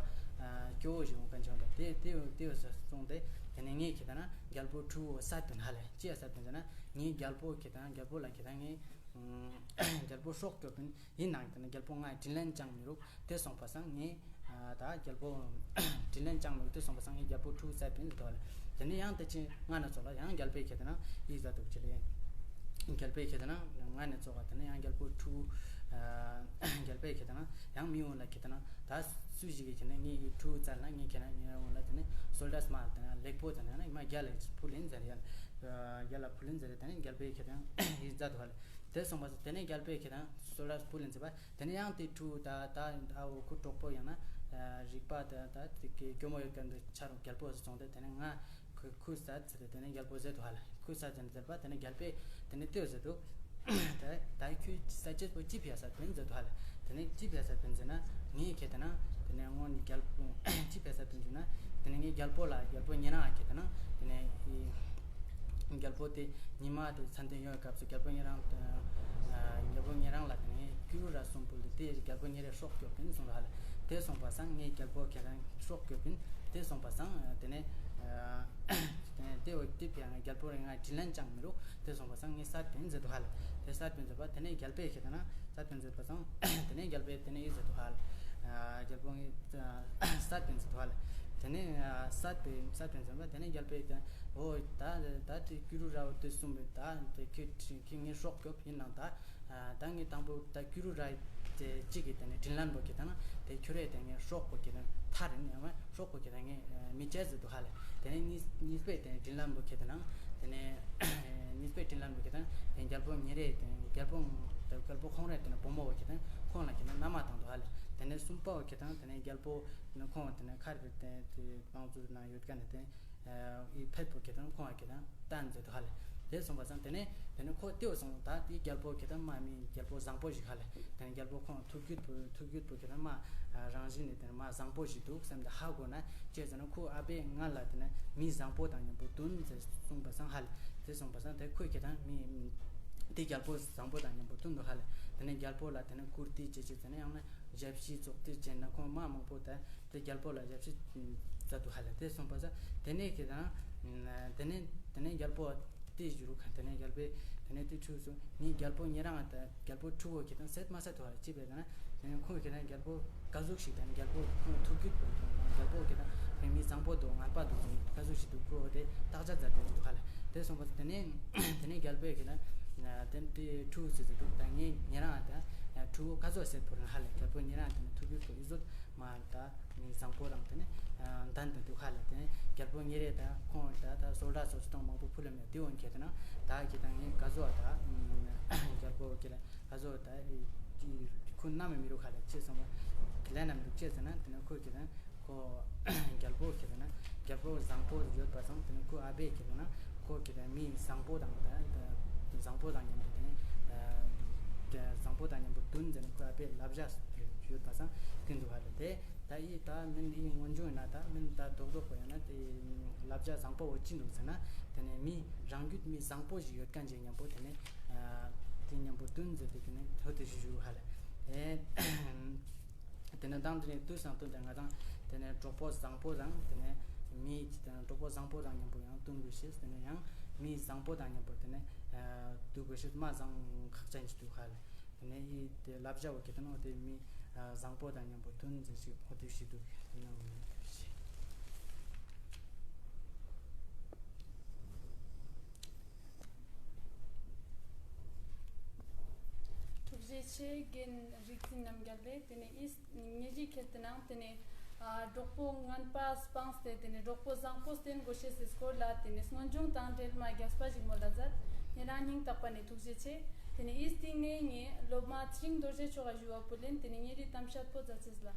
སྐྱོ་བོ་ཞིག་འོང་མཁན་བྱུང་དུག་དེ་དེ་དེ་སོང་སྟེ་དེ་ནས་ངས་ཁེ་ཏེ་ན་རྒྱལ་པོ་ཕྲུ་གུ་སད་པིན་ཧ་ལེ། ཅི་ཡ་སད་པིན་ཟེར་ན་ངས་རྒྱལ་པོ་ཁེ་ཏེ་ན་རྒྱལ་པོ་ལ་ཁེ་ཏེ་ན་ངས་རྒྱལ་པོ་སྲོག་སྐྱོབ་པིན་ཡིན་ནང་ཁེ་ཏེ་ན་རྒྱལ་པོ་ང་དྲིན་ལན་ཅང་མི་རུག་དེ་སོང་པ་སང་ངས་ད་རྒྱལ་པོ་དྲིན་ལན་ཅང་མི་རུག་དེ་སོང་པ་སང་ངས་རྒྱལ་པོ་ཕྲུ་གུ་སད་པིན་ཟེར་དུག་ཧ་ལེ། དེ་ནས་ཡང་དེ་ཅི་ང་ན་ཚོགས་ལ་ཡང་རྒྱལ་པོས་ཁེ་ཏེ་ན་ཡི་ཟ་དུག་ཅི་ལེ། རྒྱལ་པོས་ཁེ་ཏེ་ན་ང་ན་ཚོགས་ལ་དེ་ནས་ཡང་རྒྱལ་པོ་ཕྲུ་གུ་རྒྱལ་པོས་ཁེ་ཏེ་ན་ཡང་མི་འོང་ལ་ཁེ་ཏེ་ན་ད་སུ་ཞིག་གིས་ཁེ་ཏེ་ན་ངའི་ཕྲུ་གུ་བཙལ་ན་ངས་ཁེ་ཏེ་ན་ངའི་འོང་ལ་དེ་ནས་སོལ་ཌ་སི་མ་དེ་ན་ལེགས་པོ་དེ་ན་ཡང་མ་རྒྱལ་ལ་ཕུལ་ཡིན་ཟེར་ཡ་རྒྱལ་ལ་ཕུལ་ཡིན་ཟེར་དེ་ནས་རྒྱལ་པོས་ཁེ་ཏེ་ན་ཡི་ཟ་དུག་ཧ་ལེ། དེ་སོང་པ་སང་དེ་ནས་རྒྱལ་པོས་ཁེ་ཏེ་ན་སོལ་ཌ་སི་ཕུལ་ཡིན་ཟེར་བ་དེ་ནས་ཡང་དེ་ཕྲུ་གུ་ད་ད་ཨ་བོ་ཁོ་གྲོགས་པོ་ཡང་ན་རིག་པ་ད་ད་དེ་གི་སྐྱོ་མོ་ཡོད་མཁན་དེ་ཆ་རུ་རྒྱལ་པོ་སོང་སྟེ་དེ་ནས་ང་ཁོ་ཁོ་ས་ཚེ་དེ་ནས་རྒྱལ་པོ་ཟེར་དུག་ཧ་ལེ། ཁོ་ས་ཚེ་ཟེར་བ་དེ་ནས་རྒྱལ་པོས་དེ་ནས་དེ་ཟེར་དུག་ད་ད་ཁྱོད་ས་ཆེས་པོ་ཅི་ཕི་ཡ་ས་པིན་ཟེར་དུག་ཧ་ལེ། དེ་ནས་ཅི་ཕི་ཡ་ས་པིན་ཟེར་ན་ངས་ཁེ་ཏེ་ན་དེ་ནས་སྔོན་ནས་རྒྱལ་པོ་ཅི་ཕི་ཡ་ས་པིན་ཟེར་ན་དེ་ནས་ངས་རྒྱལ་པོ་ལ་རྒྱལ་པོ་ཉེ་རང་ཁེ་ཏེ་ན་དེ་ནས་རྒྱལ་པོ་དེ་ཉི་མ་དེ་མཚན་ལྡན་ཡོང་བའི་སྐབས་སུ་རྒྱལ་པོ་ཉེ་རང་རྒྱལ་པོ་ཉེ་རང་ལ་དེ་ནས་སྐྱུ་རུ་ར་གསུམ་ཕུལ་ཏེ་དེ་རྒྱལ་པོ་ཉེ་རེ་སྲོག་སྐྱོབ་པིན་གསུངས་ཧ་ལེ། དེ་སོང་པ་སང་ངས་རྒྱལ་པོ་ཁེ་ཏེ་ན་སྲོག་སྐྱོབ་པིན། དེ་སོང་པ་སང་དེ་ནས་དེ་འོ་དེ་ཕི་ཡ་ང་རྒྱལ་པོ་རེ་ང་དྲིན་ལན་ཅང་མི་རུག་དེ་སོང་པ་སང་ངས་སད་པིན་ཟེར་དུག་ཧ་ལེ། དེ་སད་པིན་ཟེར་བ་དེ་ནས་རྒྱལ་པོས་ཁེ་ཏེ་ན་སད་པིན་ཟེར་བ་སང་དེ་ནས་རྒྱལ་པོས་དེ་ནས་ཡི་ཟེར་དུག་ཧ་ལེ། རྒྱལ་པོ་ངས་སད་པིན་ཟེར་དུག་ཧ་ལེ། དེ་ནས་སད་པིན་སད་པིན་ཟེར་བ་དེ་ནས་རྒྱལ་པོས་དེ་འོ་ད་ད་དེ་སྐྱུ་རུ་ར་བོ་དེ་གསུམ་པོས་ད་དེ་ཁྱོད་ཁྱོད་ངའི་སྲོག་སྐྱོབ་ཡིན་ནང་ད་ད་ངས་དང་པོ་ད་སྐྱུ་རུ་ར་ ཏེ་ཅིག་གི་ཏེ་ནེ་དྲིན་ལན་པོ་ཁེ་ཏེ་ན་ཏེ་ཁྱོ་རེ་ཏེ་ངའི་སྲོག་པོ་ཁེ་ཏེ་ན་ཐར་ཨིན་ཡང་མ་སྲོག་པོ་ཁེ་ཏེ་ངའི་མི་ཆད་ཟེར་དུག་ཧ་ལེ། ཏེ་ནེ་གཉིས་གཉིས་པའི་ཏེ་ནེ་དྲིན་ལན་པོ་ཁེ་ཏེ་ན་ཏེ་ནེ་གཉིས་པའི་དྲིན་ལན་པོ་ཁེ་ཏེ་ན་ཏེ་རྒྱལ་པོ་ཉེ་རེ་ཏེ་རྒྱལ་པོ་རྒྱལ་པོ་ཁོང་རེ་ཏེ་ནེ་བུ་མོ་བོ་ཁེ་ཏེ་ན་ཁོང་ལ་ཁེ་ཏེ་ན་མནའ་མ་བཏང་དུག་ཧ་ལེ། ཏེ་ནེ་གསུམ་པ་བོ་ཁེ་ཏེ་ན་ཏེ་ནེ་རྒྱལ་པོ་ཁོང་ཏེ་ནེ་ཁར་ཏེ་བང་མཛོད་ནང་ཡོད་ཁན་ནི་ཏེ་ཨི་ཕེད་པོ་ཁེ་ཏེ་ན་ཁོང་ཁེ་ཏེ་ན་བཏང་ཟེར་དུག་ཧ་ལེ། ཏེ་སོང་པ་སང་ཏེ་ནེ་ཏེ་ནེ་ཁོ་ཏེ་བོ་སོང་ད་ཏེ་རྒྱལ་པོ་ཁེ་ཏེ་ན་མ་མི་རྒྱལ་པོ་བཟང་པོ་ཞིག་ཧ་ལེ། ཏེ་ནེ་རྒྱལ་པོ་ཁོང་ཐུགས་རྒྱུད་པོ་ཐུགས་རྒྱུད་པོ་ཁེ་ཏེ་ན་མ་རང་བཞིན་ནེ་ཏེ་ནེ་མ་བཟང་པོ་ཞིག་དུག་སེམས་ཏེ་ཧ་གོ་ན་ཅི་ཟེར་ན་ཁོ་ཨ་བེ་ང་ལ་ཏེ་ནེ་མི་བཟང་པོ་དང་ཉམ་པོ་དུན་ཟེར་སོང་པ་སང་ཧ་ལེ། ཏེ་སོང་པ་སང་ཏེ་ཁོ་ཁེ་ཏེ་ན་མི་ཏེ་རྒྱལ་པོ་བཟང་པོ་དང་ཉམ་པོ་དུན་དུག་ཧ་ལེ། ཏེ་ནེ་རྒྱལ་པོ་ལ་ཏེ་ནེ་བཀུར་སྟི་ཅི་ཅི་ཟེར་ན་ཡང་ན་ཞབས་ཕྱི་ཙོགས་ཏེ་ཅན་ན་ཁོང་མ་མང་པོ་ད་ཏེ་རྒྱལ་པོ་ལ་ཞབས་ཕྱི་མཛད་དུག་ཧ་ལེ། ཏེ་སོང་པ་སང་ཏེ་ནེ་ཁེ་ཏེ་ན་ཏེ་ནེ་ཏེ་ནེ་རྒྱལ་པོ་ཏེ་ཞུ་རུག་ཁན་ཏེ་ནེ་རྒྱལ་པོས་ཏེ་ནེ་ཏེ་ཕྲུ་གུ་ངའི་རྒྱལ་པོ་ཉེ་རང་ད་རྒྱལ་པོ་ཕྲུ་གུ་ཁེ་ཏེ་ན་སད་མ་སད་དུག་ཧ་ལེ། ཅི་བས་ན་ཏེ་ནེ་ཁོང་ཁེ་ཏེ་ན་རྒྱལ་པོ་ཀ་ཟུག་ཞིག་ཏེ་ནེ་རྒྱལ་པོ་ཁོང་ཐུགས་རྒྱུད་པོ་རྒྱལ་པོ་ཁེ་ཏེ་ན་མི་བཟང་པོ་དུག་ངན་པ་དུག་ཀ་ཟུག་ཞིག་དུག་ཁོ་ཏེ་བརྟག་དཔྱད་མཛད་དེ་དུག་ཧ་ལེ། ཏེ་སོང་པ་སང་ཏེ་ནེ་ཏེ་ནེ་རྒྱལ་པོས་ཁེ་ཏེ་ན་ཏེ་ཕྲུ་གུ་སད་དུག་ད་ངའི་ཉེ་རང་ད་ཕྲུ་གུ་ཀ་ཟུག་སད་པོ་རང་ཧ་ལེ། རྒྱལ་པོ་ཉེ་རང་ཏེ་ནེ་ཐུགས་རྒྱུད་པོ་ཨི་ཟུག་མ་ད་མི་བཟང་པོ་རང་ཏེ་ནེ་འདན་དུག་ཧ་ལེ། ཏེ་ནེ་རྒྱལ་པོ་ཉེ་རེ་ད་ཁོང་ད་ད་སོལ་ད་སོལ་ཅི་དང་མང་པོ་ཕུལ་ལ་མེད་ཏེ་འོན་ཁེ་ཏེ་ན་ད་ཁེ་ཏེ་ན་ངའི་ཀ་ཟུག་ད་རྒྱལ་པོ་ཁེ་ཏེ་ན་ཀ་ཟུག་ད་ཁོ་ན་མི་མི་རུག་ཧ་ལེ། ཅི་སོང་པ་ལན་ན་མི་རུག་ཅི་ཟེར་ན་ཏེ་ནེ་ཁོ་ཁེ་ཏེ་ན་ཁོ་རྒྱལ་པོ་ཁེ་ཏེ་ན་རྒྱལ་པོ་བཟང་པོ་ཡོད་པ་སང་ཏེ་ནེ་ཁོ་ཨ་བེ་ཁེ་ཏེ་ན་ཁོ་ཁེ་ཏེ་ན་མི་བཟང་པོ་དང་ད་བཟང་པོ་དང་ཉམ་པོ་ཏེ་ནེ་བཟང་པོ་དང་ཉམ་པོ་དུན་ཟེར་ན་ཁོ་ཨ་བེ་ལབ་ཞ་ཡོད་པ་སང་ཏེ་དུག་ཧ་ལེ། ཏེ་ད་ཨི་ད་མིན་ཨི་སྔོན་བྱུང་ན་ད་མིན་ད་རྡོག་རྡོག་པོ་ཡང་ན་ཏེ་ལབ་ཞ་བཟང་པོ་བོ་ཅི་དུག་ཟེར་ན་ཏེ་ནེ་མི་རང་རྒྱུད་མི་བཟང་པོ་ཞིག་ཡོད་ཁན་ཅིག་ཉམ་པོ་ཏེ་ནེ་ཏེ་ཉམ་པོ་དུན་ཟེར་ཏེ་ཏེ་ནེ་ཐོ་ཏེ་ཞུ་ཞུ་ཧ་ལེ། ཏེ་ཏེ་ནེ་དང་ཏེ་ནེ་དུས་སང་དུན་ཏེ་ང་དང་ཏེ་ནེ་གྲོགས་པོ་བཟང་པོ་དང་ཏེ་ནེ་མི་ཏེ་ནེ་གྲོགས་པོ་བཟང་པོ་དང་ཉམ་པོ་ཡང་དུན་དགོས་ཤེས་ཏེ་ནེ་ཡང་མི་བཟང་པོ་དང་ཉམ་པོ་ཏེ་ནེ་དུན་དགོས་ཤེས་མ་བཟང་ཁག་ཅན་ཅིག་དུག་ཧ་ལེ། ཏེ་ནེ་ཨི་ཏེ་ལབ་ཞ་བོ་ཁེ་ཏེ་ན་ཏེ་མི་བཟང་པོ་དང་ཉམ་པོ་དུན་ཟེར་ཞིག་འོ་ཏེ་ཞིག་དུག་ཏེ་ན་འོ་ཏེ་ཞིག་ཐུགས་རྗེ་ཆེ། རྒན་རིག་འཛིན་རྣམ་རྒྱལ་ལེ། ཏེ་ནེ་ཨི་ཉེ་རི་ཁེ་ཏེ་ན་ཏེ་ནེ་ཨ་གྲོགས་པོ་ངན་པ་སྤངས་ཏེ་ཏེ་ནེ་གྲོགས་པོ་བཟང་པོ་བསྟེན་དགོས་ཤེས་སི་སྐོར་ལ་ཏེ་ནེ་སྔོན་བྱུང་དང་འབྲེལ་མ་རྒྱས་པ་ཞིག་མོལ་ལ་མཛད། ཉེ་རང་སྙིང་ཐག་པ་ནེ་ཐུགས་རྗེ་ཆེ། ཏེ་ནེ་ཨི་སྟིང་ནེ་ངའི་སློབ་མ་ཚེ་རིང་རྡོ་རྗེ་མཆོག་ག་ཞུ་བ་ཕུལ་ལེན། ཏེ་ནེ་ཉེ་རི་གཏམ་བཤད་པོ་མཛད་ཅེས་ལ།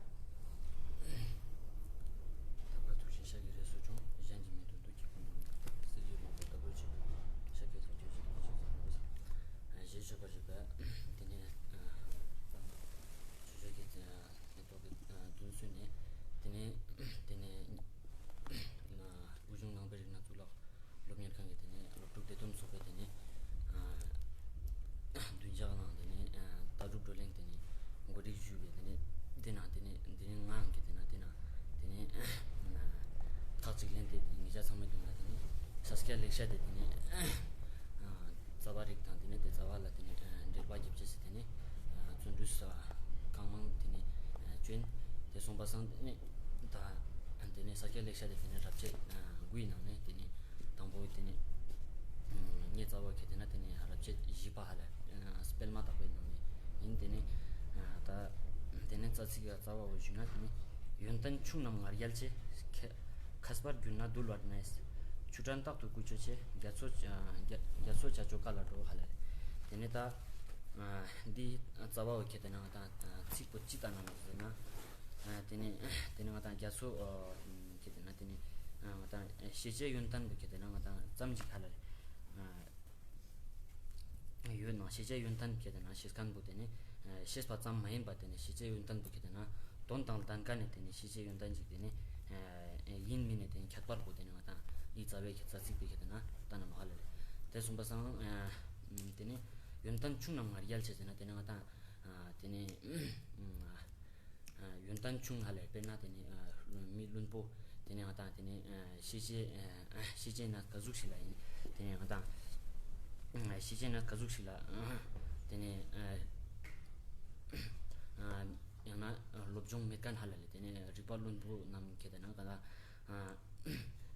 ད་ཐུགས་རྗེ་ཆེ། ཤཱཀྱ་རིགས་སུ་སྐྱོང་གཞན་གྱིས་མི་ཐུབ་བདུད་ཀྱི་དཔུང་གསེར་གྱི་ལྷུན་པོ་ལྟ་བུར་བརྗིད་པའི་ཤཱཀྱ་ཐུགས་རྗེ་ཆེ། ཞེས་བརྗོད་པར་བྱེད་པ། ཏེ་ནེ་ཆོས་ཕྱོགས་ཀྱི་ཐོག་གི་དུན་སུ་ནེ་ཏེ་ནེ་ཏེ་ནེ་དབུས་གཞུང་ནང་པའི་རིག་གནས་གཙུག་ལག་སློབ་གཉེར་ཁང་གི་ཏེ་ནེ་སློབ་ཕྲུག་བདེ་སྡོམ་ཚོགས་པའི་ཏེ་ནེ་བདུན་ཕྲག་ནང་ཏེ་ནེ་ལྟ་གྲུབ་བགྲོ་གླེང་ཏེ་ནེ་གོ་སྒྲིག་ཞུས་པའི་ཏེ་ནེ་ཏེ་ནང་ཏེ་ནེ་ཏེ་ནེ་ང་གི་ཏེ་ནེ་ཏེ་ནེ་ཐག་གཅིག་ལེན་ཏེ་ཏེ་ནེ་ཉེ་རང་ཚང་མའི་མདུན་ལ་ཏེ་ནེ་ཤཱཀྱ་ལེགས་བཤད་དེ་ཏེ་ནེ་རྩ་བ་རིགས་དང་ཏེ་ནེ་ཏེ་རྩ་བ་ལ་ཏེ་ནེ་འགྲེལ་པ་རྒྱབ་ཅེས་སི་ཏེ་ནེ་བརྩོན་འགྲུས་གང་མང་ཏེ་ནེ་བྱོན། ཏེ་སོང་པ་སང་ཏེ་ནེ་ད་ཏེ་ནེ་ཤཱཀྱ་ལེགས་བཤད་དེ་ཏེ་ནེ་རབ་བྱེད་དགུའི་ནང་ནེ་ཏེ་ནེ་དང་པོ་ཏེ་ནེ་ངའི་རྩ་བ་ཁེ་ཏེ་ན་ཏེ་ནེ་རབ་བྱེད་བཞི་པ་ཧ་ལ་སྤེལ་མ་དག་པའི་ནང་ནེ་ཨིན། ཏེ་ནེ་ད་ཏེ་ནེ་རྩ་ཚིག་གི་རྩ་བ་བོ་ཞུས་ན་ཏེ་ནེ་ཡོན་ཏན་ཆུང་རྣམས་ང་རྒྱལ་ཆེ། མཁས་པར་གྱུར་ན་འདུལ་བར་གནས། ཆུ་སྐྲན་རྟག་ཏུ་བསྐུལ་ཆོག་ཆེ། རྒྱ་མཚོ་རྒྱ་མཚོ་བྱ་ཆོག་ཀ་ལ་འགྲོ་ཧ་ལ་ལེ། ཏེ་ནེ་ད་འདི་རྩ་བ་བོ་ཁེ་ཏེ་ན་ང་དང་ཚིག་པོ་ཅི་ལྟ་ན་མོ་ཟེར་ན་ཏེ་ནེ་ཏེ་ནེ་ང་དང་རྒྱ་མཚོ་ཁེ་ཏེ་ན་ཏེ་ནེ་ང་དང་ཤེས་བྱའི་ཡོན་ཏན་པོ་ཁེ་ཏེ་ན་ང་དང་ཙམ་ཞིག་ཧ་ལ་ཡོད་ན་ཤེས་བྱའི་ཡོན་ཏན་ཁེ་ཏེ་ན་ཤེས་ཁན་པོ་ཏེ་ནེ་ཤེས་པ་ཙམ་མ་ཡིན་པ་ཏེ་ནེ་ཤེས་བྱའི་ཡོན་ཏན་པོ་ཁེ་ཏེ་ན་དོན་དང་ལྡན་ཁན་ནི་ཏེ་ནེ་ཤེས་བྱའི་ཡོན་ཏན་ཅིག་ཏེ་ནེ་ཡིན་མིན་ནི་ཏེ་ནེ་ཁྱད་པར་པོ་ཏེ་ནེ་ང་དང་འི་རྩ་བའི་ཁེ་རྩ་ཚིག་པོའི་ཁེ་ཏེ་ན་ལྟ་ན་མ་ཧ་ལ་ལེ། ཏེ་སོང་པ་སང་ཏེ་ནེ་ཡོན་ཏན་ཆུང་རྣམས་ང་རྒྱལ་ཆེ་ཟེར་ན་ཏེ་ནེ་ང་དང་ཏེ་ནེ། ཡོན་ཏན་ཆུང་ཧ་ལ་ལེ། དཔེར་ན་ཏེ་ནེ་མི་བླུན་པོ་ཏེ་ནེ་ང་དང་ཏེ་ནེ་ཤེས་བྱའི་ཤེས་བྱའི་ན་ཀ་ཟུག་ཞིག་ལ་ཡིན། ཏེ་ནེ་ང་དང་ཤེས་བྱའི་ན་ཀ་ཟུག་ཞིག་ལ་ཏེ་ནེ་ཡང་ན་སློབ་སྦྱོང་མེད་ཁན་ཧ་ལ་ལེ། ཏེ་ནེ་རིག་པ་བླུན་པོ་རྣམས་ཁེ་ཏེ་ན་ག་ལ།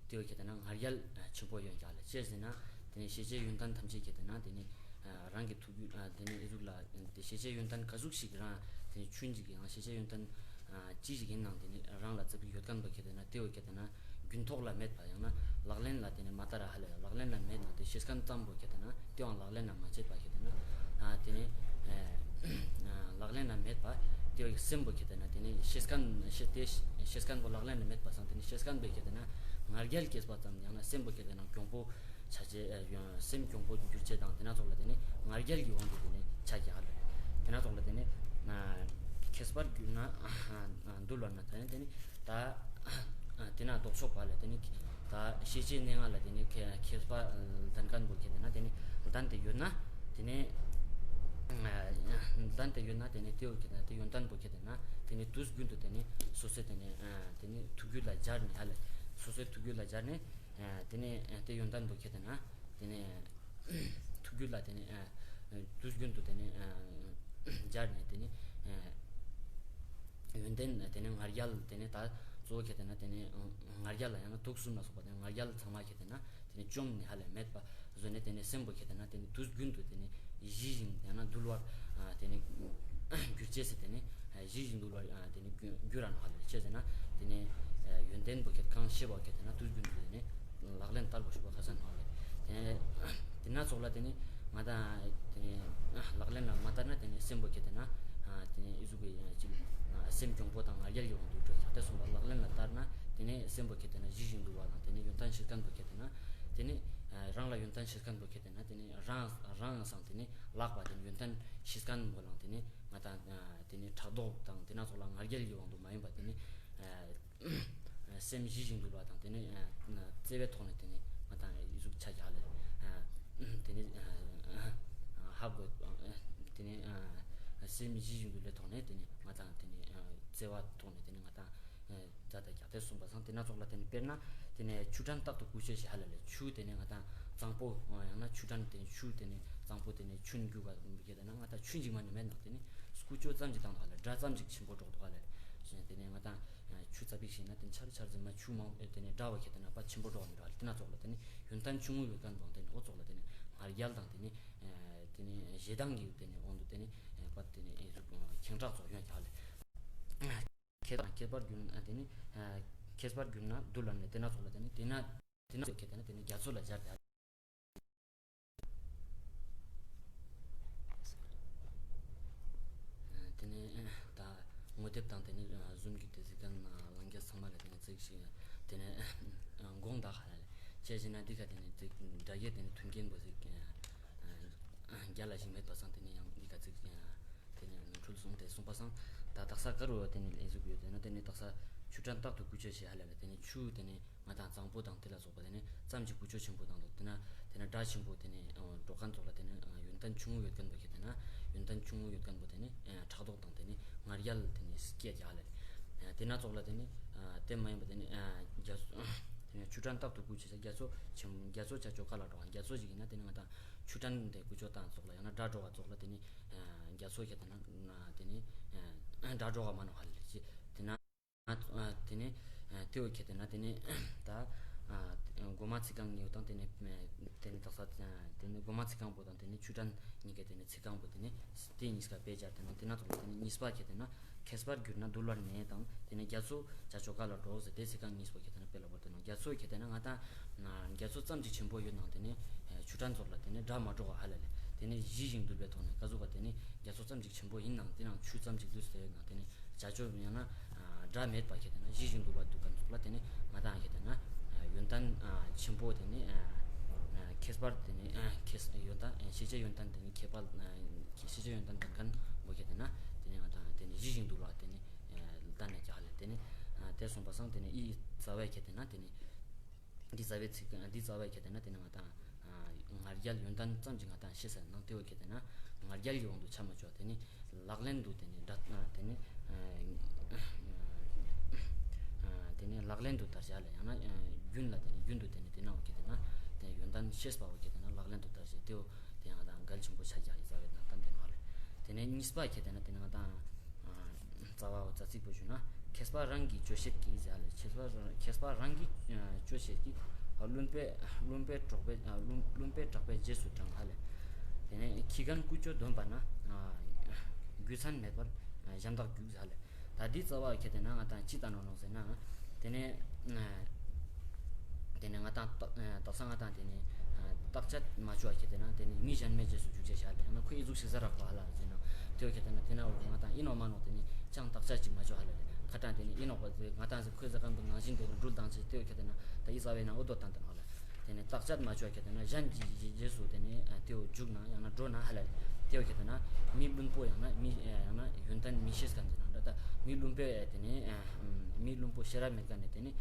ཏེ་བོ་ཁེ་ཏེ་ན་ང་རྒྱལ་ཆེན་པོ་ཡོང་ཀྱག་ལེ། ཅི་ཟེར་ན་ཏེ་ནེ་ཤེས་བྱའི་ཡོན་ཏན་ཐམས་ཅད་ཁེ་ཏེ་ན་ཏེ་ནེ་རང་གི་ཐུགས་རྒྱུད་ཏེ་ནེ་ཨི་ཟུག་ལ་ཏེ་ཤེས་བྱའི་ཡོན་ཏན་ཀ་ཟུག་ཞིག་རང་ དེ་ཆུན་ཅིག་ཡང་ཤེས་བྱ་ཡོན་ཏན་ཨ་ཅི་ཞིག་ཡིན་ནང་དེ་ནི་རང་ལ་ཙ་པིག་ཡོད་མཁན་པོ་ཁེ་ཏེ་ན་དེ་བོ་ཁེ་ཏེ་ན་རྒྱུན་ཐོག་ལ་མེད་པ་ཡང་ན་ལག་ལེན་ལ་དེ་ནི་མ་དར་ཧ་ལེ། ལག་ལེན་ལ་མེད་ན་དེ་ཤེས་མཁན་ཙམ་པོ་ཁེ་ཏེ་ན་དེའང་ལག་ལེན་ལ་མ་བྱེད་པ་ཁེ་ཏེ་ན་ཨ་དེ་ནི་ཨ་ལག་ལེན་ལ་མེད་པ་དེ་བོ་སེམས་པོ་ཁེ་ཏེ་ན་དེ་ནི་ཤེས་མཁན་ཤེས་དེ་ཤེས་མཁན་པོ་ལག་ལེན་ལ་མེད་པ་སང་དེ་ནི་ཤེས་མཁན་པོ་ཁེ་ཏེ་ན་ང་རྒྱལ་སྐྱེས་པ་ཙམ་ཡང་ན་སེམས་པོ་ཁེ་ཏེ་ན་གྱོང་པོ་ཆ་ཅེས་ཨ་སེམས་གྱོང་པོ་འགྱུར་ཅེས་དང་དེ་ན་ཙོགས་ལ་དེ་ནི་ང་རྒྱལ་གྱི་དབང་དུ་དེ་ནི་ཆ་ཀྱག་ཧ་ལེ། དེ་ན་ཙོགས་ལ་དེ་ནི་ཨ་ཁྱད་པར་གྱུར་ན་ཨ་འདུལ་བ་ན་དེ་ནི་དེ་ནི་ད་ཨ་དེ་ན་ལྡོག་ཕྱོགས་པ་ལ་དེ་ནི་ད་ཤེས་བྱའི་གནས་ལྔ་ལ་དེ་ནི་ཁྱད་ཁྱད་པར་ལྡན་མཁན་པོ་ཁེ་ཏེ་ན་དེ་ནི་ལྡན་ཏེ་ཡོད་ན་དེ་ནི་ཨ་ལྡན་ཏེ་ཡོད་ན་དེ་ནི་དེ་བོ་ཁེ་ཏེ་ན་དེ་ཡོན་ཏན་པོ་ཁེ་ཏེ་ན་དེ་ནི་དུས་རྒྱུན་དུ་དེ་ནི་སོ་སོའི་དེ་ནི་ཨ་དེ་ནི་ཐུགས་རྒྱུད་ལ་སྦྱར་ནས་ཧ་ལེ། སོ་སོའི་ཐུགས་རྒྱུད་ལ་སྦྱར་ནས། ཨ་དེ་ནས་ཨ་དེ་ཡོན་ཏན་པོ་ཁེ་ཏེ་ན་དེ་ནས་ཐུགས་རྒྱུད་ལ་དེ་ནས་ཨ་དུས་རྒྱུན་དུ་དེ་ནས་ཨ་སྦྱར་ནས་དེ་ནས་ཨ་ཡོན་ཏན་དེ་ནས་ང་རྒྱལ་དེ་ནས་ད་གཙོ་བོ་ཁེ་ཏེ་ན་དེ་ནས་ང་རྒྱལ་ལ་ཡང་ན་དུག་གསུམ་ལ་སོགས་པ་དེ་ནས་ང་རྒྱལ་ཚང་མ་ཁེ་ཏེ་ན་དེ་ནས་བཅོམ་ནས་ཧ་ལས་མེད་པ་བཟོ་ནས་དེ་ནས་སེམས་པོ་ཁེ་ཏེ་ན་དེ་ནས་དུས་རྒྱུན་དུ་དེ་ནས་ཞི་ཞིང་ཡང་ན་དུལ་བར་ཨ་དེ་ནས་འགྱུར་ཅེས་སི་དེ་ནས་ཨ་ཞི་ཞིང་དུལ་བར་ཨ་དེ་ནས་འགྱུར་ར་ནོག་ཧ་ལེ། ཅི་ཟེར་ན་དེ་ནས་ཨ་ཡོན་ཏན་པོ་ཁེ་གང་ཤེས་པ་ཁེ་ཏེ་ན་དུས་རྒྱུན་དུ་དེ་ནས་ལག་ལེན་བསྟར་དགོས་ཤེས་པ་ཁ་སང་ནོག་ཧ་ལེ། དེ་ནས་དེ་ན་ཙོགས་ལ་དེ་ནས་ང་དང་དེ་ནས་ལག་ལེན་ལ་མ་བསྟར་ན་དེ་ནས་སེམས་པོ་ཁེ་ཏེ་ན་ཨ་དེ་ནས་ཨི་ཟུག་གི་ཨ་ཅིག་ཨ་སེམས་གྱོང་པོ་དང་ང་རྒྱལ་གྱི་དབང་དུ་འགྲོ་ཡག་དེ་སོང་པ་ལག་ལེན་ལ་བསྟར་ན་དེ་ནས་སེམས་པོ་ཁེ་ཏེ་ན་ཞི་ཞིང་དུལ་བ་དང་དེ་ནས་ཡོན་ཏན་ཤེས་མཁན་པོ་ཁེ་ཏེ་ན་དེ་ནས་ཨ་རང་ལ་ཡོན་ཏན་ཤེས་མཁན་པོ་ཁེ་ཏེ་ན་དེ་ནས་རང་རང་སང་དེ་ནས་ལག་པ་དེ་ནས་ཡོན་ཏན་ཤེས་མཁན་པོ་ལང་དེ་ནས་ང་དང་ཨ་དེ་ནས་ཕྲག་དོག་དང་དེ་ན་ཙོགས་ལ་ང་རྒྱལ་གྱི་དབང་དུ་མ་ཡིན་པ་དེ་ནས་ཨ་སེམས་ཞི་ཞིང་དུལ་བ་དང་དེ་ནས་ཨ་བརྩེ་བའི་ཐོག་ནས་དེ་ནས་ང་དང་ཨི་ཟུག་ཆ་རྒྱག་ལེ། ཨ་དེ་ནས་ཨ་ཧ་གོ་དེ་ནས་ཨ་སེམས་ཞི་ཞིང་དུལ་བའི་ཐོག་ནས་དེ་ནས་ང་དང་དེ་ནས་ཨ་བརྩེ་བ་ཐོག་ནས་དེ་ནས་ང་དང་ཨ་མཛའ་དང་རྒྱག་དེ་གསུངས་པ་སང་དེ་ན་ཙོགས་ལ་དེ་ནས་དཔེར་ན་དེ་ནས་ཆུ་ཕྲན་རྟག་ཏུ་བསྐུ་བྱེད་ཞེས་ཧ་ལ་ལེ། ཆུ་དེ་ནས་ང་དང་གཙང་པོ་ཡང་ན་ཆུ་ཕྲན་དེ་ནས་ཆུ་དེ་ནས་གཙང་པོ་དེ་ནས་ཆུན་རྒྱུ་ག་ཁེ་ཏེ་ན་ང་དང་ཆུན་ཅིག་མ་ནི་མེད་ནོག་དེ་ནས་བསྐུ་བཅོས་ཙམ་ཅིག་བཏང་དོག་ལེ། སྒྲ་ཙམ་ཅིག་ཆེན་པོ་སྒྲོག་དོག་ལེ། དེ་ནས་ང་དང་ཆུ་ཙ་པིག་ཞིག་ན་དེ་ཆར་ཆར་ཟིན་མ་ཆུ་མང་པོ་དེ་ནས་སྒྲ་བོ་ཁེ་ཏེ་ན་པ་ཆེན་པོ་སྒྲོག་མི་རོག་ལེ། དེ་ན་ཙོགས་ལ་དེ་ནས་ཡོན་ཏན་ཆུང་ངུ་ཡོད་མཁན་པོ་དེ་ནས་འོ་ཙོགས་ལ་དེ་ནས་ང་རྒྱལ་དང་དེ་ནས་དེ་ནས་ཞེ་སྡང་གི་དེ་ནས་འོང་དུ་དེ་ནས་པ་དེ་ནས་ཨེ་ཟུག་ཁེངས་དྲག་ཙོགས་ཡོང་ཀྱག་ལེ། ཁྱད་ཁྱད་པར་གྱུར་ན་དེ་ནི་ཁྱད་པར་གྱུར་ན་དུལ་བ་ནི་དེ་ན་ཙོགས་ལ་དེ་ནི་དེ་ན་དེ་ན་ཙོགས་ཁེ་ཏེ་ན་དེ་ནི་རྒྱ་མཚོ་ལ་སྦྱར་ཏེ། དེ་ནི་ད་ངོ་དེབ་དང་དེ་ནི་ཟུམ་གྱི་དེ་ཟིག་གན་ལང་རྒྱ་ཚང་མ་ལ་དེ་ནི་ཚིག་ཞིག་དེ་ནི་དགོངས་དག་ཧ་ལ་ལེ། ཅི་ཞེ་ན་འདི་ཁ་དེ་ནི་ཚིག་སྒྲ་ཡི་དེ་ནི་མཐུན་རྐྱེན་པོ་ཟིག་རྒྱ་ལ་ཞིག་མེད་པ་སང་དེ་ནི་ཡང་འདི་ཁ་ཚིག་དེ་ནོར་འཁྲུལ་སོང་སྟེ་གསུངས་པ་སང་ད་དག་ས་ཀ་རུ་དེ་ནི་ལས་ཟུག་ཡོད་དེ་ན་དེ་ནི་དག་ས་ཆུ་ཕྲན་རྟག་ཏུ་བསྐུ་བཅོས་ཞེས་ཧ་ལ་ལེ། དེ་ནི་ཆུ་དེ་ནི་ང་དང་གཙང་པོ་དང་དེ་ལ་སོགས་པ་དེ་ནི་ཙམ་ཅིག་བསྐུ་བཅོས་ཆེན་པོ་དང་དེ་ན་དེ་ན་སྒྲ་ཆེན་པོ་དེ་ནི་སྒྲོག་མཁན་ཙོགས་ལ་དེ་ནི་ཡོན་ཏན་ཆུང་ངུ་ཡོད་མཁན་པོ་ཁེ་ཏེ་ན་ཡོན་ཏན་ཆུང་ངུ་ཡོད་མཁན་པོ་དེ་ནི་ཕྲག་དོག་དང་དེ་ནི་ང་རྒྱལ་དེ་ནི་སྐྱེ་རྒྱག་ལེ། དེ་ན་ཙོགས་ལ་དེ་ནི་དེ་མ་ཡིན་པ་དེ་ནི་རྒྱ་མཚོ་དེ་ནི་ཆུ་ཕྲན་རྟག་ཏུ་བསྐུ་བཅོས་ཞེས་རྒྱ་མཚོ་ཆེན་རྒྱ་མཚོ་ཆ་ཅོ་ཀ་ལ་སྒྲོག་རྒྱ་མཚོ་ཞིག་ཡིན་ན་དེ་ནི་ང་དང་ཆུ་ཕྲན་དེ་བསྐུ་བཅོས་བཏང་ཙོགས་ལ་ཡང་ན་སྒྲ་སྒྲོག་པ་ཙོགས་ལ་དེ་ནི་རྒྱ་མཚོ་ཁེ་ཏེ་ན་དེ་ནི་སྒྲ་སྒྲོག་པ་མ་ནོག་ཧ་ལ་ལེ། དེ་ན་དེ་ནི་དེ་བོ་ཁེ་ཏེ་ན་དེ་ནི་ད་མགོ་མ་ཚིག་རྐང་གཉིས་དང་དེ་ནི་དེ་ནི་དག་ས་དེ་ནི་མགོ་མ་ཚིག་རྐང་པོ་དང་དེ་ནི་ཆུ་ཕྲན་གཉིས་ཀ་དེ་ནི་ཚིག་རྐང་པོ་དེ་ནི་དེ་གཉིས་ཀ་དཔེ་སྦྱར་ཏེ་ན་དེ་ན་ཙོགས་ལ་དེ་ནི་གཉིས་པ་ཁེ་ཏེ་ན་ཁྱད་པར་གྱུར་ན་དུལ་བར་ནས་དང་དེ་ནི་རྒྱ་མཚོ་ཆ་ཅོ་ཀ་ལ་སྒྲོག་ཟེར་དེ་ཚིག་རྐང་གཉིས་པོ་ཁེ་ཏེ་ན་དཔེ་ལ་བོར་ཏེ་ནོག་རྒྱ་མཚོ་ཁེ་ཏེ་ན་ང་དང་རྒྱ་མཚོ་ཙམ་ཅིག་ཆེན་པོ་ཡོད་ནང་དེ་ནི་ཆུ་ཕྲན་ཙོགས་ལ་དེ་ནི་སྒྲ་མ་སྒྲོག་པ་ཧ་ལ་ལེ། དེ་ནི་ཞི་ཞིང་དུལ་བའི་ཐོག་ནས་ཀ་ཟུག་ག་དེ་ནི་རྒྱ་མཚོ་ཙམ་ཅིག་ཆེན་པོ་ཡིན་ནང་དེ་ནང་ཆུ་ཙམ་ཅིག་ལུས་ཏེ་ཡོད་ནང་དེ་ནི་བྱ་སྤྱོད་ཡང་ན་སྒྲ་མེད་པ་ཁེ་ཏེ་ན་ཞི་ཞིང་དུལ་བ་འདུག་ག་ཙོགས་ལ་དེ་ནི་ང་དང་ཁེ་ཏེ་ན་ཡོན་ཏན་ཆེན་པོ་དེ་ནི་ཁྱད་པར་དེ་ནི་ཁྱད་ཡོན་ཏན་ཤེས་བྱའི་ཡོན་ཏན་དེ་ནི་ཁྱད་པར་ཤེས་བྱའི་ཡོན་ཏན་ལྡན་མཁན་པོ་ཁེ་ཏེ་ན་དེ་ནི་ང་དང་དེ་ནི་ཞི་ཞིང་དུལ་བ་དེ་ནི་ལྡན་ན་རྒྱག་ལེ། དེ་ནི་དེ་གསུངས་པ་སང་དེ་ནི་ཨི་རྩ་བའི་ཁེ་ཏེ་ན་དེ་ནི་འདི་རྩ་བའི་ཚིག་འདི་རྩ་བའི་ཁེ་ཏེ་ན་དེ་ནི་ང་དང་ང་རྒྱལ་ཡོན་ཏན་ཙམ་ཅིག་ང་དང་ཤེས་ཟེར་ནང་དེ་བོ་ཁེ་ཏེ་ན་ང་རྒྱལ་གྱི་དབང་དུ་ཆ་མ་བཅུག་དེ་ནི་ལག་ལེན་དུ་དེ་ནི་འདྲ་དེ་ནི་དེ་ནི་ལག་ལེན་དུ་བསྟར་བྱ་ལ་ཡང་ན་རྒྱུན་ལ་དེ་ནི་རྒྱུན་དུ་དེ་ནི་དེ་ན་བོ་ཁེ་ཏེ་ན་དེ་ཡོན་ཏན་ཤེས་པ་བོ་ཁེ་ཏེ་ན་ལག་ལེན་དུ་བསྟར་བྱ་དེ་བོ་དེ་ང་དང་གལ་ཆེན་པོ་ཆ་རྒྱག་ཡི་རྩ་བའི་ནང་དོན་དེ་ནོག་ལེ། དེ་ནས་གཉིས་པ་ཁེ་ཏེ་ན་དེ་ནི་ང་དང་རྩ་བའོ་རྩ་ཚིག་པོ་ཞུ་ན་ཁྱད་པར་རང་གིས་བཅོས་ཤེས་ཀྱིས་ཟེར་ལེ། ཁྱད་པར་ཁྱད་པར་རང་གིས་བཅོས་ཤེས་ཀྱིས། བླུན་པོས་བླུན་པོས་གྲགས་པའི་བླུན་བླུན་པོས་གྲགས་པའི་རྗེས་སུ་འབྲང་ཧ་ལེ། དེ་ནས་ཁྱི་རྒན་ཀུ་ཅོ་འདོན་པ་ན་རྒྱུ་མཚན་མེད་པར་ གཞན་དག་རྒྱུག་ཟེར་ཧ་ལེ། ད་འདི་རྩ་བ་ཁྱེར་ཏེ་ན་ང་ཏང་ཅི་ལྟ་ནོག་ནོག་ཟེར་ན། དེ་ནས་དེ་ནས་ང་ཏང་དག་ས་ང་ཏང་དེ་ནས་བརྟག་དཔྱད་མ་བཅོ་བ་ཁྱེར་ཏེ་ན་དེ་ནས་མི་གཞན་མའི་རྗེས་སུ་རྒྱུག་ཅེས་ཧ་ལེ། ཡང་ན་ཁོས་ཨི་ཟུག་ཞིག་ཟེར་རག་པ་ཧ་ལ་ཟེར་ན། དེ་བོ་ཁྱེར་ཏེ་ན་དེ་ན་འོ་ང་ཏང་ཨིན་ནོག་མ་ནོག་དེ་ནས་ཅང་བརྟག་དཔྱད་ཅིག་མ་བཅོ་ཧ་ལ་ལེ། ཁ་ཏང་དེ་ནས་ཨིན་ནོག་པ་ཟེར་ང་ཏང་ཟེར་ཁོས་ཟེར་མཁན་པོ་ནང་བཞིན་དེ་ནས་འགྲུལ་བཏང་ཅེས་དེ་བོ་ཁྱེར་ཏེ་ན་ད་ཨི་རྩ་བའི་ནང་འོ་དོ་བཏང་དེ་ནོག་ལེ། དེ་ནས་བརྟག་དཔྱད་མ་བཅོ་བ་ཁྱེར་ཏེ་ན་གཞན་གྱི་རྗེས་སུ་དེ་ནས་དེ་བོ་རྒྱུག་ན་ཡང་ན་འགྲོ་ན་ཧ་ལ་ལེ། དེ་བོ་ཁྱེར་ཏེ་ན་མི་བླུན་པོ་ཡང་ན་མི་ཡང་ན་ཡོན་ཏན་མི་ཤེས་མཁན་ཅིག་ན་འདྲ། ད་མི་བླུན་པོའི་དེ་ནས་མི་བླུན་པོ་ཤེས་རབ་མེད་མཁན་ནི་དེ་ནས་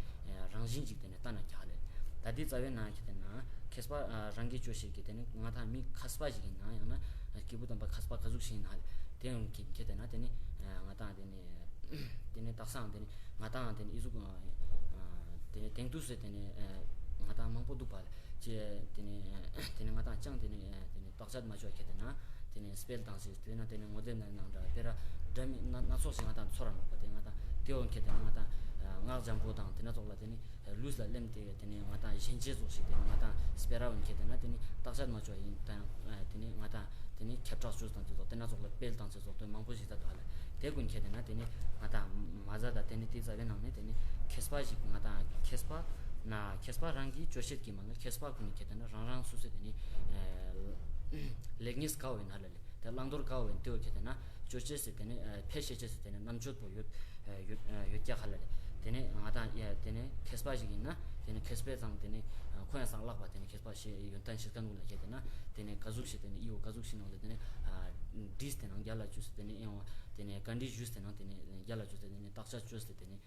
རང་བཞིན་ཅིག་དེ་ནས་ལྟ་ན་ཁྱག་ལེ། ད་དེ་རྩ་བའི་ནང་ཁྱེར་ཏེ་ན་མཁས་པ་རང་གིས་བཅོ་ཤེས་ཀྱི་དེ་ནས་ང་ཏང་མི་མཁས་པ་ཞིག་ཡིན་ན་ཡང་ན་སྐྱེས་བུ་དམ་པ་མཁས་པ་ག་ཟུག་ཞིག་ཡིན་ན་ཧ་ལེ། དེ་ཡང་ཁྱེར་ཏེ་ན་དེ་ནས་ང་ཏང་དེ་ནས་དེ་ནས་དག་སའང་དེ་ནས་ང་ཏང་དེ་ནས་ཨི་ཟུག་དེ་ནས་དེང་དུས་སུ་དེ་ནས་ང་ཏང་མང་པོ་འདུག་པ་ལ་ཅེ་དེ་ནས་དེ་ནས་ང་ཏང་ཅང་དེ་ནས་དེ་ནས་བརྟག་དཔྱད་མ་བཅོ་ཁྱེར་ཏེ་ན་དེ་ནས་སྤེལ་བཏང་ཅེས་དེ་ན་དེ་ནས་ངོ་དེབ་ནང་ནང་འདྲ་དཔེར་འདྲ་མི་སྣ་སྣ་ཚོགས་ཤིག་ང་ཏང་ཚོར་ར་མོག་པ། དེ་ང་ཏང་དེ་འོན་ཁྱེར་ཏེ་ན་ང་ཏང་སྔགས་འཇམ་པོ་དང་དེ་ན་ཚོགས་ལ་དེ་ནས་ལུས་ལ་ལེམ་དེ་དེ་ནས་ང་ཏང་ཞེན་ཅེས་ཚོགས་ཤིག་དེ་ནས་ང་ཏང་སྤེ་ར་འོན་ཁྱེར་ཏེ་ན་དེ་ནས་བརྟག་དཔྱད་མ་བཅོ་ཡིན་ད་དེ་ནས་ང་ཏང་དེ་ནས་ཁྱབ་བསྒྲགས་བཅོས་དང་དེ་ཚོགས་དེ་ན་ཚོགས་ལ་སྤེལ་དང་དེ་ཚོགས་དེ་མང་པོ་ཞིག་ད་དོ་ཧ་ལ། དེ་ཀུན་ཁྱེར་ཏེ་ན་དེ་ནས་ང་ཏང་མ་ཟད་ད་དེ་ནས་དེ་རྩ་བའི་ནང་ནས་དེ་ནས་མཁས་པ་ཞིག་ང་ཏང་མཁས་པ་ན་མཁས་པ་རང་གིས་བཅོ་ཤེས་ཀྱི་མ་ན་མཁས་པ་ཀུན་ནས་ཁྱེར་ཏེ་ན་རང་རང་སོ་སོའི་དེ་ནས་ལེགས་ཉེས་ག་བོ་ཡིན་ཧ་ལ་ལེ། དེ་བླང་དོར་ག་བོ་ཡིན་དེ་བོ་ཁྱེར་ཏེ་ན་བཅོ་ཅེས་སི་དེ་ནས་ཕལ་ཤེས་ཅེས་སི་དེ་ནས་རྣམ་དཔྱོད་པོ་ཡོད་ཡོད་ཡོད་ཀྱག་ཧ་ལ་ལེ། དེ་ནས་ང་ཏང་དེ་ནས་མཁས་པ་ཞིག་ཡིན་ན་དེ་ནས་མཁས་པའི་ཚང་དེ་ནས་ཁོ་ཡང་སང་ལག་པ་དེ་ནས་མཁས་པ་ཞེས་ཡོན་ཏན་ཤེས་མཁན་ཀུན་ལ་ཁྱེར་ཏེ་ན་དེ་ནས་ག་ཟུག་ཞིག་དེ་ནས་ཨི་བོ་ག་ཟུག་ཞིག་ནང་ལ་དེ་ནས་བྲིས་ཏེ་ནང་རྒྱ་ལ་བཅོས་སི་དེ་ནས་ཨི་བོ་དེ་ནས་བཀའ་འདྲི་ཞུས་ཏེ་ནང་དེ་ནས་རྒྱ་ལ་བཅོས་སི་དེ་ནས་བརྟག་དཔྱད་བཅོས་སི་དེ་ནས་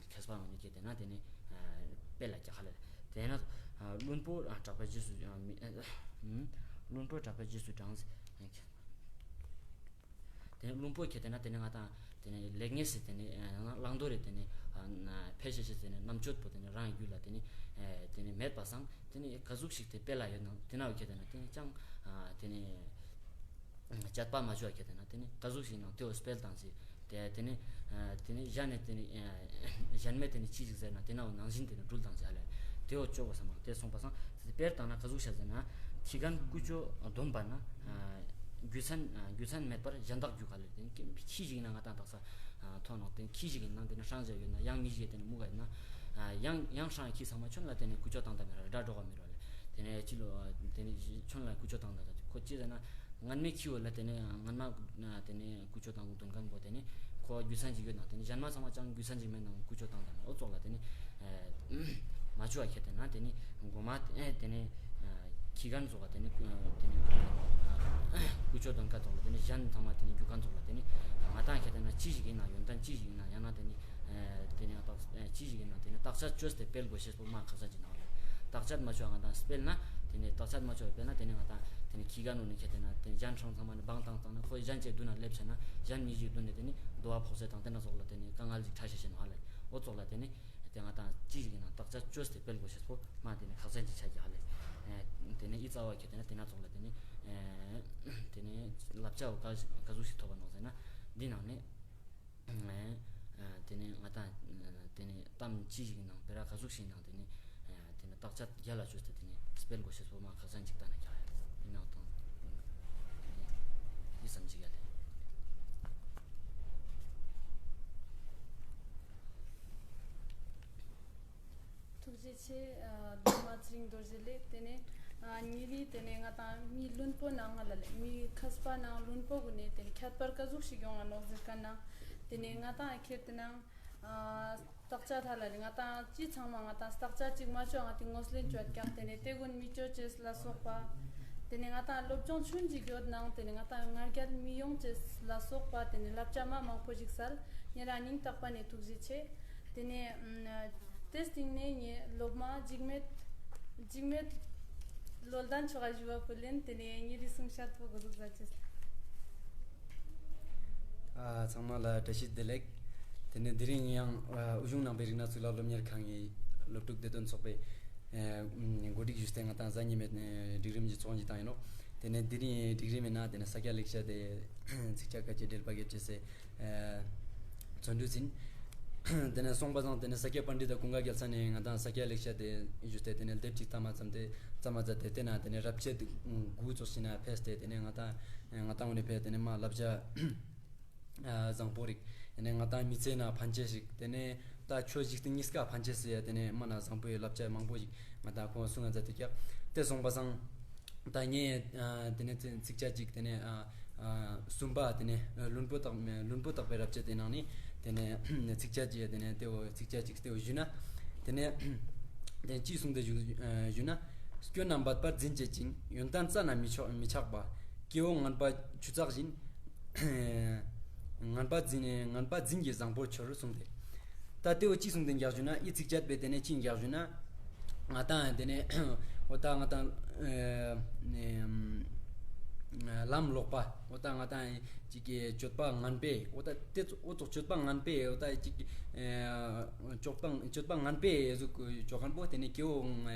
མཁས་པ་ངོ་ནས་ཁྱེར་ཏེ་ན་དེ་ནས་སྤེལ་ལ་རྒྱག་ཧ་ལ་ལེ། དེ་ན་བླུན་པོ་གྲགས་པའི་རྗེས་སུ་བླུན་པོ་གྲགས་པའི་རྗེས་སུ་འབྲངས། དེ་ནས་བླུན་པོ་ཁྱེར་ཏེ་ན་དེ་ནས་ང་ཏང་དེ་ནས་ལེགས་ཉེས་སི་དེ་ནས་བླང་དོར་རེ་དེ་ནས་ཕལ་ཤེས་ཤེས་དེ་ནས་རྣམ་དཔྱོད་པོ་དེ་ནས་རང་རྒྱུད་ལ་དེ་ནས་དེ་ནས་མེད་པ་སང་དེ་ནས་ག་ཟུག་ཞིག་དེ་སྤེལ་ལ་ཡོད་ན་དེ་ན་བོ་ཁྱེར་ཏེ་ན་དེ་ནས་ཅང་དེ་ནས་དཔྱད་པ་མ་བཅོ་བ་ཁྱེར་ཏེ་ན་དེ་ནས་ག་ཟུག་ཞིག་ནང་དེ་བོ་སྤེལ་བཏང་ཅེས། དེ་དེ་ནས་དེ་ནས་གཞན་ནས་དེ་ནས་གཞན་མས་དེ་ནས་ཅི་ཞིག་ཟེར་ན་དེ་ན་བོ་ནང་བཞིན་དེ་ནས་འགྲུལ་བཏང་ཅེས་ཧ་ལ་ལེ། དེ་བོ་བཅོ་དགོས་བསམ་མ་དེ་སོང་པ་སང་དེ་སྤེལ་བཏང་ན་ག་ཟུག་ཤ་ཟེར་ན་ཁྱི་རྒན་ཀུ་ཅོ་འདོན་པ་ན་རྒྱུ་མཚན་རྒྱུ་མཚན་མེད་པར་གཞན་དག་རྒྱུག་ཧ་ལ་ལེ། དེ་ནས་ཁྱི་ཞིག་ཡིན་ན་ང་ཏང་དག་ས་མཐོང་ནོག་དེ་ནས་ཁྱི་ཞིག་ཡིན་ན་དེ་ནས་སྲང་བཞག་ཡོད་ན་ཡང་མི་ཞིག་དེ་ནས་མུ་ག་ཡིན་ན་ཡང་ཡང་སྲང་ཁྱི་ཚང་མ་ཁྱོད་ལ་དེ་ནས་ཀུ་ཅོ་བཏང་ད་མེད་ར་དགྲ་འགྲོ་ག་མེད་ར་ལེ། དེ་ནས་ཅི་ལོ་དེ་ནས་ཁྱོད་ལ་ཀུ་ཅོ་བཏང་ད་ཁོ་ཅི་ཟེར་ན། སྔན་མའི་ཁྱི་བོ་ལ་དེ་ནས་སྔན་མ་དེ་ནས་ཀུ་ཅོ་བཏང་དོན་མཁན་པོ་དེ་ནས་ཁོ་རྒྱུ་མཚན་ཅིག་ཡོད་ན་དེ་ནས་གཞན་མ་ཚང་མ་ཅང་རྒྱུ་མཚན་ཅིག་མེད་ན་ཀུ་ཅོ་བཏང་ད་མེད། འོ་ཙོགས་ལ་དེ་ནས་མ་བཅོ་བ་ཁྱེར་ཏེ་ན་དེ་ནས་མགོ་མ་དེ་ནས་ཁྱི་རྒན་ཙོགས་ལ་དེ་ནས་དེ་ནས་ཀུ་ཅོ་འདོན་ཁན་ཙོགས་ལ་དེ་ནས་གཞན་ཚང་མ་དེ་ནས་རྒྱུག་ཁན་ཙོགས་ལ་དེ་ནས་ང་ཏང་ཁྱེར་ཏེ་ན་ཅི་ཞིག་ཡིན་ན་ཡོན་ཏན་ཅི་ཞིག་ཡིན་ན་ཡང་ན་དེ་ནས་དེ་ནས་ཅི་ཞིག་ཡིན་ན་དེ་ནས་བརྟག་དཔྱད་བཅོས་ཏེ་སྤེལ་དགོས་ཤེས་པོ་མ་ཁག་ཅན་ཅིག་ན། བརྟག་དཔྱད་མ་བཅོ་བ་ང་ཏང་སྤེལ་ན་དེ་ནས་བརྟག་དཔྱད་མ་བཅོ་བ་སྤེལ་ན་དེ་ནས་ང་ཏང་དེ་ནས་ཁྱི་རྒན་ནོ་ནས་ཁྱེར་ཏེ་ན་དེ་ནས་གཞན་སྲང་ཚང་མ་ནས་བང་བཏང་བཏང་ན་ཁོ་གཞན་ཅིག་མདུན་ན་སླེབས་ཆ་ན་གཞན་མི་ཞིག་མདུན་ནས་དེ་ནས་རྡོ་བ་ཕོག་ཚད་དང་དེ་ན་ཙོགས་ལ་དེ་ནས་དཀའ་ངལ་ཅིག་འཕྲད་ཤེས་ཤེས་ནོག་ཧ་ལ། འོ་ཙོགས་ལ་དེ་ནས་དེ་ང་ཏང་ཅི་ཞིག་ཡིན་ན་བརྟག་དཔྱད་བཅོས་ཏེ་སྤེལ་དགོས་ཤེས་པོ་མ་དེ་ནས་ཁག་ཅན་ཅིག་ཆགས་ཀྱི་ཧ་ལ། དེ་ནས་ཨི་རྩ་བ་ཁྱེར་ཏེ་ན་དེ་ན་ཙོགས་ལ་དེ་ནས་དེ་ནས་བསླབ་བྱ་བོ་ག་ག་ཟུག་ཞིག་ཐོབ་པ་ནོག་ཟེར་ན་འདི་ནང་ནས། དེ་ནས་ང་ཏང་དེ་ནས་གཏམ་ཅི་ཞིག་ནང་དཔེར་ན་ག་ཟུག་ཞིག་ནང་དེ་ནས་དེ་ནས་བརྟག་དཔྱད་རྒྱ་ལ་བཅོས་ཏེ་དེ་ནས་སྤེལ་དགོས་ཤེས་པོ་མ་ཁག་ཅན་ཅིག་ལྟ་ན་ཀྱང་ཡིན་ནང་དང་དེ་ནས་འདི་བསམ་ཅིག་ཡ་ལེ། ཐུགས་རྗེ་ཆེ། ཨ་སློབ་མ་ཚེ་རིང་རྡོ་རྗེ་ལེགས། དེ་ནས་ཨ་ཉེ་རི་དེ་ནས་ང་ཏང་མི་བླུན་པོ་ནང་ང་ལ་ལེ་མི་མཁས་པ་ནང་བླུན་པོ་གུན་ནས་དེ་ནས་ཁྱད་པར་ག་ཟུག་ཞིག་ཡོང་ང་ནོག་ཟེར་ཁན་ནང་དེ་ནས་ང་ཏང་ཁྱེར་ཏེ་ནང་ཨ་བརྟག་དཔྱད་ཧ་ལ་ལེ་ང་ཏང་ཅི་ཚང་མ་ང་ཏང་བརྟག་དཔྱད་ཅིག་མ་བཅོ་ང་ཏི་ངོས་ལེན་བཅོ་ཀྱག་དེ་ནས་དེ་གུན་མི་བཅོ་ཅེས་ལ་སོགས་པ། དེ་ནས་ང་ཏང་སློབ་སྦྱོང་ཆུང་ཅིག་ཡོད་ནང་དེ་ནས་ང་ཏང་ང་རྒྱལ་མི་ཡོང་ཅེས་ལ་སོགས་པ་དེ་ནས་བསླབ་བྱ་མ་མང་པོ་ཞིག་སལ། ཉེ་རང་སྙིང་ཐག་པ་ནས་ཐུགས་རྗེ་ཆེ། དེ་ནས་ཨམ་དེ་སྟིང་ནས་ངའི་སློབ་མ་འཇིགས་མེད་འཇིགས་མེད་བློ་ལྡན་མཆོག་ག་ཞུ་བ་ཕུལ་ལེན། དེ་ནས་ཉེ་རི་གསུང་བཤད་པོ་གོ་ཟུག་ཟ་ཅེས། ཨ་ཚང་མ་ལ་བཀྲ་ཤིས་བདེ་ལེགས། དེ་ནས་དེ་རིང་ཡང་ཨ་དབུས་གཞུང་ནང་པའི་རིག་གནས་གཙུག་ལག་སློབ་གཉེར་ཁང་གི་སློབ་ཕྲུག་བདེ་དོན་ཚོགས་པའི་ཨ་གོ་སྒྲིག་ཞུས་ཏེ་ང་ཏང་གཟའ་ཉི་མའི་ཨ་སྒྲིག་རིམ་གྱི་ཚོགས་ཆེན་བཏང་ཡིན་ནོག་དེ་ནས་དེ་རིང་སྒྲིག་རིམ་མི་ནང་དེ་ནས་ས་སྐྱ་ལེགས་བཤད་དེ་ཚིག་ཆ་ཁ་ཅིག་འགྲེལ་པ་རྒྱབ་ཅེས་སི་ཨ་བརྩོན་འགྲུས་ཡིན། དེ་ནས་སོང་པ་སང་དེ་ནས་ས་སྐྱ་པཎྜི་ཏ་ཀུན་དགའ་རྒྱལ་མཚན་ནས་ང་ཏང་ས་སྐྱ་ལེགས་བཤད་དེ་ཞུས་ཏེ་དེ་ནས་དེབ་ཅིག་བཏང་མ་ཙམ་དེ་བརྩམས་མ་ཙམ་དེ་དེ་ན་དེ་ནས་རབ་བྱེད་དགུ་ཙོགས་ཤིག་ན་ཕེབས་ཏེ་དེ་ནས་ང་ཏང་ང་ཏང་འོ་ནས་ཕེབས་དེ་ནས་མ་བསླབ་བྱ་ ཨ་བཟང་པོ་རིག། ཏེ་ནེ་ང་ཏང་མི་ཚེ་ནང་ཕན་ཆེ་ཞིག། ཏེ་ནེ་ད་ཆོས་ཤིག་ཏེ་གཉིས་ཀ་ཕན་ཆེ་ཟེར་ཡ་ཏེ་ནེ་མ་ན་བཟང་པོའི་བསླབ་བྱ་མང་པོ་ཞིག་ང་ཏང་ཁོང་གསུང་ང་མཛད་དེ་ཀྱག། ཏེ་སོང་པ་སང་ད་ངས་ཨ་ཏེ་ནེ་ཚིག་ཚིག་ཆ་ཅིག་ཏེ་ནེ་ཨ་ཨ་གསུམ་པ་ཏེ་ནེ་ལྷུན་པོ་དག་ལྷུན་པོ་དག་པའི་རབ་བྱེད་ཏེ་ནང་ནེ་ཏེ་ནེ་ཚིག་ཆ་ཅིག་ཏེ་ནེ་ཏེ་བོ་ཚིག་ཆ་ཅིག་ཏེ་བོ་ཞུ་ན་ཏེ་ནེ་ཏེ་ཅི་གསུངས་ཏེ་ཞུ་ཨ་ཞུ་ན། སྐྱོན་རྣམས་འབད་པར་འཛིན་བྱེད་ཅིང་། ཡོན་ཏན་རྩ་ན་མི་ཆགས་མི་ཆགས་པ། སྐྱེ་བོ་ངན་པ་ཆུ་ཚགས་བཞིན། ངན་པ་འཛིན་ངན་པ་འཛིན་གྱི་བཟང་པོ་འཆོར་གསུངས་ཏེ། ད་ཏེ་བོ་ཅི་གསུངས་ཏེ་ཀྱག་ཞུ་ན་ཨི་ཚིག་བཅད་པའི་ཏེ་ནེ་ཅི་ཀྱག་ཞུ་ན། ང་ཏང་ཏེ་ནེ་འོ་ད་ང་ཏང་ཨ་ལམ་ལོག་པ་འོ་ད་ང་ཏང་ཅིག་གི་སྤྱོད་པ་ངན་པའི་འོ་ད་ཏེ་ཙོགས་འོ་ཙོགས་སྤྱོད་པ་ངན་པའི་འོ་ད་ཅིག་གི་ཨ་སྤྱོད་པ་སྤྱོད་པ་ངན་པའི་ཨེ་ཟུག་ཅོ་ཁན་པོ་ཏེ་ནེ་སྐྱེ་བོ་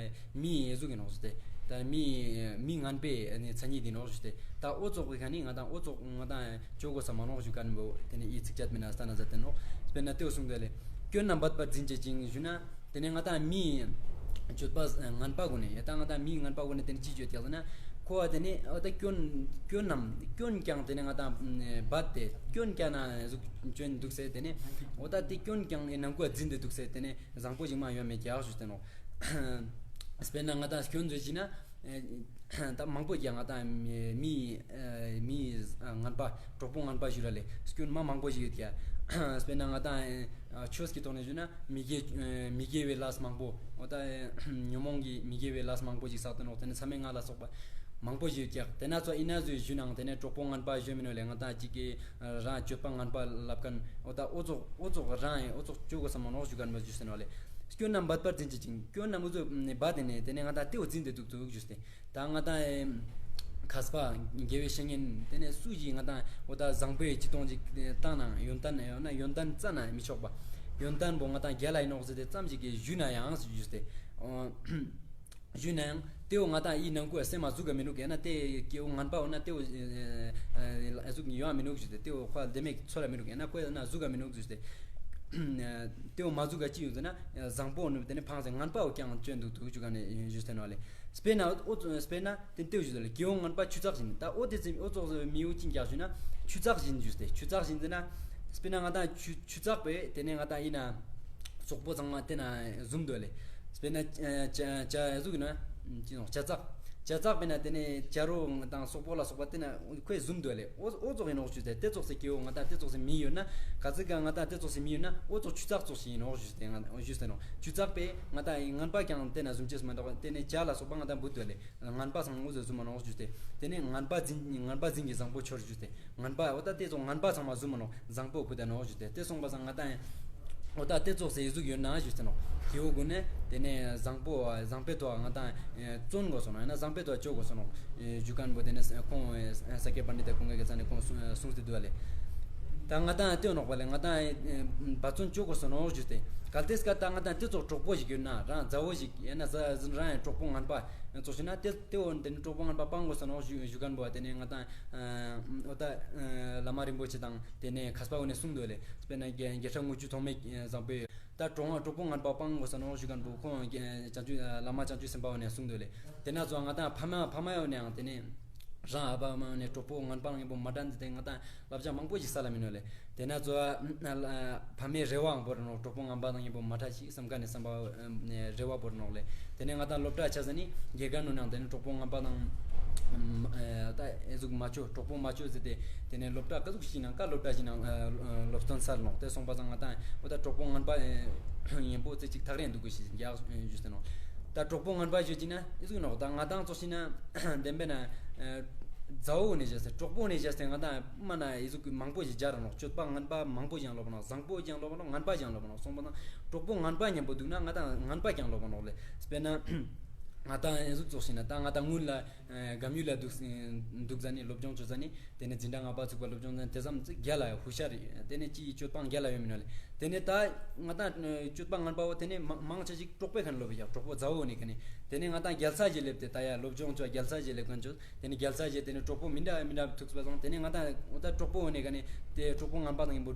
མི་ཨེ་ཟུག་གི་ནོག་ཞུས་ཏེ། ད་མི་མི་ངན་པའི་ཨ་ནི་མཚན་ཉིད་དེ་ནོག་ཞུས་ཏེ། ད་འོ་ཙོགས་གི་ཁ་ནི་ང་ཏང་འོ་ཙོགས་ང་ཏང་ཅོ་གོས་ས་མ་ནོག་ཞུ་ཁན་པོ་ཏེ་ནེ་ཨི་ཚིག་བཅད་མི་ན་སྟན་ན་ཟེར་ཏེ་ནོག། དཔེར་ན་ཏེ་བོ་གསུངས་ཏེ་ལེ། སྐྱོན་རྣམས་འབད་པར་འཛིན་བྱེད་ཅིང་ཞུ་ན། ཏེ་ནེ་ང་ཏང་མི་སྤྱོད་པ་ངན་པ་གུན་ནེ་ཡ་ད་ང་ཏང་མི་ངན་པ་གུན་ནེ་ཏེ་ནེ་ཅི་ཅོ་ཀྱག་ཟེར་ན། ཁོ་བ་ཏེ་ནེ་འོ་ད་སྐྱོན་སྐྱོན་རྣམས་སྐྱོན་ཀྱང་ཏེ་ནེ་ང་ཏང་འབད་དེ་སྐྱོན་ཀྱང་ན་ཟུག་ཅོ་ཨིན་དུག་ཟེར་ཏེ་ནེ་འོ་ད་ཏེ་སྐྱོན་ཀྱང་ཨེ་ནང་ཁུལ་འཛིན་ཏེ་དུག་ཟེར་ཏེ་ནེ་བཟང་པོ་ཞིག་མ་ཡོང་མེད་ཀྱག་ཞུས་ཏེ་ནོག། དཔེར་ན་ང་ཏང་སྐྱོན་ཟེར་ཅིག་ན། ད་མང་པོ་ཀྱང་ང་ཏང་མི་མི་ངན་པ་གྲོགས་པོ་ངན་པ་ཞུ་ར་ལེ། སྐྱོན་མ་མང་པོ་ཞིག་ཡོད་ཀྱག། དཔེར་ན་ང་ཏང་ཆོས་ཀྱི་ཐོག་ནེ་ཞུ་ན་མི་དགེ་མི་དགེ་བའི་ལས་མང་པོ་འོ་ད་ཉོན་མོངས་ཀྱི་མི་དགེ་བའི་ལས་མང་པོ་ཞིག་བསགས་ཏེ་ནོག། ཏེ་ནེ་མཚམས་མེད་ལྔ་ལ་སོགས་པ་མང་པོ་ཞིག་ཡོད་ཀྱག། ཏེ་ན་ཚོ་ཨིན་ན་ཟུག་ཞུ་ནའང་ཏེ་ནེ་གྲོགས་པོ་ངན་པ་ཞུ་མི་ནོག་ལེ། ང་ཏང་ཅིག་གི་རང་སྤྱོད་པ་ངན་པ་ལབ་ཁན་འོ་ད་འོ་ཙོགས་འོ་ཙོགས་རང་ཨེ་འོ་ཙོགས་ཅོ་གོས་ས་མ་ནོག་ཞུ་ཁན་པོ་ཞུས་ཏེ་ནོག་ལེ། སྐྱོན་རྣམས་འབད་པར་འཛིན་བྱེད་ཅིང་། སྐྱོན་རྣམས་འོ་ཙོགས་འབད་དེ་ནེ་ཏེ་ནེ་ང་ཏང་ཏེ་བོ་འཛིན་ཏེ་དུག་དུག་ཞུས་ཏེ། ད་ང་ཏང་མཁས་པ་དགེ་བའི་བཤེས་གཉེན་ཏེ་ནེ་སུ་ཞིག་ང་ཏང་འོ་ད་བཟང་པོའི་ཅི་གཏོང་ཅིག་བཏང་ན་ཡོན་ཏན་ཡོད་ན་ཡོན་ཏན་རྩ་ན་མི་ཆོག་པ། ཡོན་ཏན་པོ་ང་ཏང་རྒྱལ་ལ་ཨིན་ནོག་ཟེར་ཏེ་ཙམ་ཞིག་གི་ཞུས་ན་ཡང་ཞུས་ཏེ། ཞུས་ན་ཡང་ཏེ་བོ་ང་ཏང་ཨི་ནང་ཁུལ་སེམས་མ་ཟུག་ག་མི་ནུག། ཡང་ན་ཏེ་སྐྱེ་བོ་ངན་པ་འོ་ན་ཏེ་བོ་ཨ་ཟུག་ཡོང་ང་མི་ནུག་ཞུས་ཏེ། ཏེ་བོ་ཁོ་ལ་དེ་མེད་ཚོར་ར་མི་ནུག། ཡང་ན་ཁོ་ཡང་ན་ཟུག་ག་མི་ནུག་ཞུས་ཏེ། ཏེ་བོ་མ་ཟུག་ག་ཅི་ཡོང་ཟེར་ན་བཟང་པོ་ནུབ་ཏེ་ནེ་ཕངས་ཏེ་ངན་པ་བོ་ཀྱང་ཅོ་ཨིན་དུག་དུག་ཞུ་ཁན་ནི་ཞུས་ཏེ་ནོག་ལེ། དཔེར་ན་འོ་དཔེར་ན་ཏེ་ཏེ་བོ་ཞུས་ཏེ་ལེ། སྐྱེ་བོ་ངན་པ་ཆུ་ཚགས་བཞིན། ད་འོ་ཏེ་ཙམ་འོ་ཙོགས་མི་བོ་ཅི་ཀྱག་ཞུ་ན་ཆུ་ཚགས་བཞིན་ཞུས་ཏེ། ཆུ་ཚགས་བཞིན་ཟེར་ན་དཔེར་ན་ང་ཏང་ཆུ་ཆུ་ཚགས་པོ་ཏེ་ནེ་ང་ཏང་ཨིན་ན་སོག་པོ་ཚང་མ་ཏེ་ན་ཟུམ་དུག་ལེ། དཔེར་ན་ཨ་ཇ་ཇ་ཟུག་ན་ཅི་ནོག་ཇ་ཚགས། ཇ་ཚགས་པོའི་ནང་ཏེ་ནེ་ཇ་རོ་དང་སོག་པོ་ལ་སོགས་པ་ཏེ་ན་ཁོ་ཟུམ་དུག་ལེ། འོ་འོ་ཙོགས་ཨིན་ནོག་ཞུས་ཏེ། ཏེ་ཙོགས་སི་སྐྱེ་བོ་ང་ཏང་ཏེ་ཙོགས་སི་མི་ཡོད་ན་ག་ཚོད་ཀ་ང་ཏང་ཏེ་ཙོགས་སི་མི་ཡོད་ན་འོ་ཙོགས་ཆུ་ཚགས་ཙོགས་ཤིག་ཨིན་ནོག་ཞུས་ཏེ་ང་ཞུས་ཏེ་ནོག། ཆུ་ཚགས་པོའི་ང་ཏང་ངན་པ་ཀྱང་ཏེ་ན་ཟུམ་ཅེས་མ་གཏོགས་ཏེ་ནེ་ཇ་ལ་སོགས་པ་ང་ཏང་བུད་དུག་ལེ། ངན་པ་ཚང་མ་འོ་ཟུམ་མ་ནོག་ཞུས་ཏེ། ཏེ་ནེ་ངན་པ་འཛིན་ངན་པ་འཛིན་གྱི་བཟང་པོ་འཆོར་ཞུས་ཏེ། ངན་པ་འོ་ད་ཏེ་ཙོགས་ངན་པ་ཚང་མ་ཟུམ་མ་ནོག། བཟང་པོ་བུད་ད་ནོག་ཞུས་ཏེ། ཏེ་སོང་པ་སང་ང་ཏང་འོ་ད་ཏེ་ཙོགས་སི་ཟུག་ཡོད་ན་ཞུས་ཏེ་ནོག། སྐྱེ་བོ་གུན་ནི་ཏེ་ནེ་བཟང་པོ་བཟང་པོའི་ཐོག་ང་ཏང་བརྩོན་གོས་ས་ནོག། ཡང་ན་བཟང་པོའི་ཐོག་ཅོ་གོས་ས་ནོག་ཞུ་ཁན་པོ་ཏེ་ནེ་ཁོང་ས་སྐྱ་པཎྜི་ཏ་ཁོང་གི་ཀ་ས་ནེ་ཁོང་གསུངས་ཏེ་དུག་ལེ། ད་ང་ཏང་ཏེ་ནོག་པ་ལེ། ང་ཏང་འབད་བརྩོན་ཅོ་གོས་ས་ནོག་ཞུས་ཏེ། གལ་ཏེ་སྐབས་ད་ང་ཏང་ཏེ་ཙོགས་གྲོགས་པོ་ཞིག་ཡོད་ན་རང་མཛའ་བོ་ཞིག་ཡང་ན་རང་གྲོགས་པོ་ངན་པ་ཙོགས་ཞིག་ན་ཏེ་ཏེ་བོ་ཏེ་ནེ་གྲོགས་པོ་ངན་པ་སྤང་གོས་ས་ནོག་ཞུ་ཞུ་ཁན་པོ་ཏེ་ནེ་ང་ཏང་འོ་ད་བླ་མ་རིན་པོ་ཆེ་དང་ཏེ་ནེ་མཁས་པ་གུན་ནི་གསུངས་དུག་ལེ། དཔེར་ན་བརྒྱ་ཕྲག་དངུལ་ཆུ་ཐོགས་མེད་བཟང་པོའི་ད་གྲོགས་གྲོགས་པོ་ངན་པ་སྤང་གོས་ས་ནོག་ཞུ་ཁན་པོ་ཁོང་བྱང་ཆུབ་བླ་མ་བྱང་ཆུབ་སེམས་དཔའ་བོ་ནི་གསུངས་དུག་ལེ། ཏེ་ན་ཚོ་ང་ཏང་ཕ་མ་ཕ་མ་ཡོད་ནའང་ཏེ་ནེ་རང་ཨ་ཕ་མ་ནི་གྲོགས་པོ་ངན་པ་ཡིན་པོ་མ་དྲན་ཏེ་ང་ཏང་བསླབ་བྱ་མང་པོ་ཞིག་སལ་ལ་མི་ནོག་ལེ། ཏེ་ན་ཚོ་ཕ་མའི་རེ་བའང་བོར་ནོག། གྲོགས་པོ་ངན་པ་དང་ཡིན་པོ་མ་དྲན་ཞིག་བསམ་ཁན་ནི་བསམ་པ་རེ་བ་བོར་ནོག་ལེ། ཏེ་ནེ་ང་ཏང་སློབ་གྲྭ་ཆ་ཟ་ནི་དགེ་རྒན་ནུ་ནང་ཏེ་ནེ་གྲོགས་པོ་ངན་པ་དང་ད་ཨེ་ཟུག་མ་ཅོ་གྲོགས་པོ་མ་ཅོ་ཟེར་ཏེ་ཏེ་ནེ་སློབ་གྲྭ་ཀ་ཟུག་ཞིག་ནང་ཀ་སློབ་གྲྭ་ཞིག་ནང་སློབ་སྟོན་སལ་ནོག། ཏེ་སོང་པ་སང་ང་ཏང་འོ་ད་གྲོགས་པོ་ངན་པ་ཡིན་པོ་ཙེ་ཅིག་ཐག་རིང་དུག་གོས་ཤེས་ཡག་ཞུས་ཏེ་ནོག། ད་གྲོགས་པོ་ངན་པ་ཞུ་ཅིག་ན་ཨེ་ཟུག་ནོག། ད་ང་ཏང་ཙོགས་ཤིག་ན་བདེན་པའི་ན་མཛའ་བོ་ནེ་བཞག་སྟེ་གྲོགས་པོ་ནེ་བཞག་སྟེ་ང་ཏང་མ་ན་ཨེ་ཟུག་མང་པོ་ཞིག་སྦྱར་ར་ནོག། སྤྱོད་པ་ངན་པ་མང་པོ་ཞིག་ལོབ་ནོག། བཟང་པོ་ཞིག་ལོབ་ནོག། ངན་པ་ཞིག་ལོབ་ནོག། སོང་པ་སང་གྲོགས་པོ་ངན་པ་ཉམ་པོ་དུག་ན་ང་ཏང་ངན་པ་ཞིག་ལོབ་ནོག་ལེ། དཔེར་ན་ང་ཏང་ཨེ་ཟུག་ཙོགས་ཤིག་ན་ད་ང་ཏང་སྔུན་ལ་ཨ་གམ་ཡུལ་ལ་དུག་དུག་ཟ་ནི་སློབ་སྦྱོང་ཅོ་ཟ་ནི་ཏེ་ནེ་འཛིན་གྲྭ་ལྔ་པ་ཚུགས་པ་སློབ་སྦྱོང་ཟ་ནི་ཏེ་ཙམ་ཅིག་རྒྱལ་ལ་ཧུ་ཤར་རེད། ཏེ་ནེ་ཅི་སྤྱོད་པ་རྒྱལ་ལ་ཡོད་མི་ནོག་ལེ། ཏེ་ནེ་ད་ང་དང་སྤྱོད་པ་ངན་པ་བོ་ཏེ་ནེ་མང་མང་ཆེ་ཞིག་གྲོགས་པོའི་ཁ་ནེ་ལོབ་ཡ། གྲོགས་པོ་མཛའ་བོ་ནི་ཁ་ནེ། ཏེ་ནེ་ང་དང་རྒྱལ་ས་ཞིག་ལེབས་ཏེ་ད་ཡ་སློབ་སྦྱོང་ཅོ་རྒྱལ་ས་ཞིག་ལེབས་ཁན་ཅོ། ཏེ་ནེ་རྒྱལ་ས་ཞིག་ཏེ་ནེ་གྲོགས་པོ་མི་འདྲ་མི་འདྲ་ཐུག་པ་སང་ཏེ་ནེ་ང་དང་འོ་ད་གྲོགས་པོ་ནི་ཁ་ནེ་ཏེ་གྲོགས་པོ་ངན་པ་དང་ཉམ་པོ་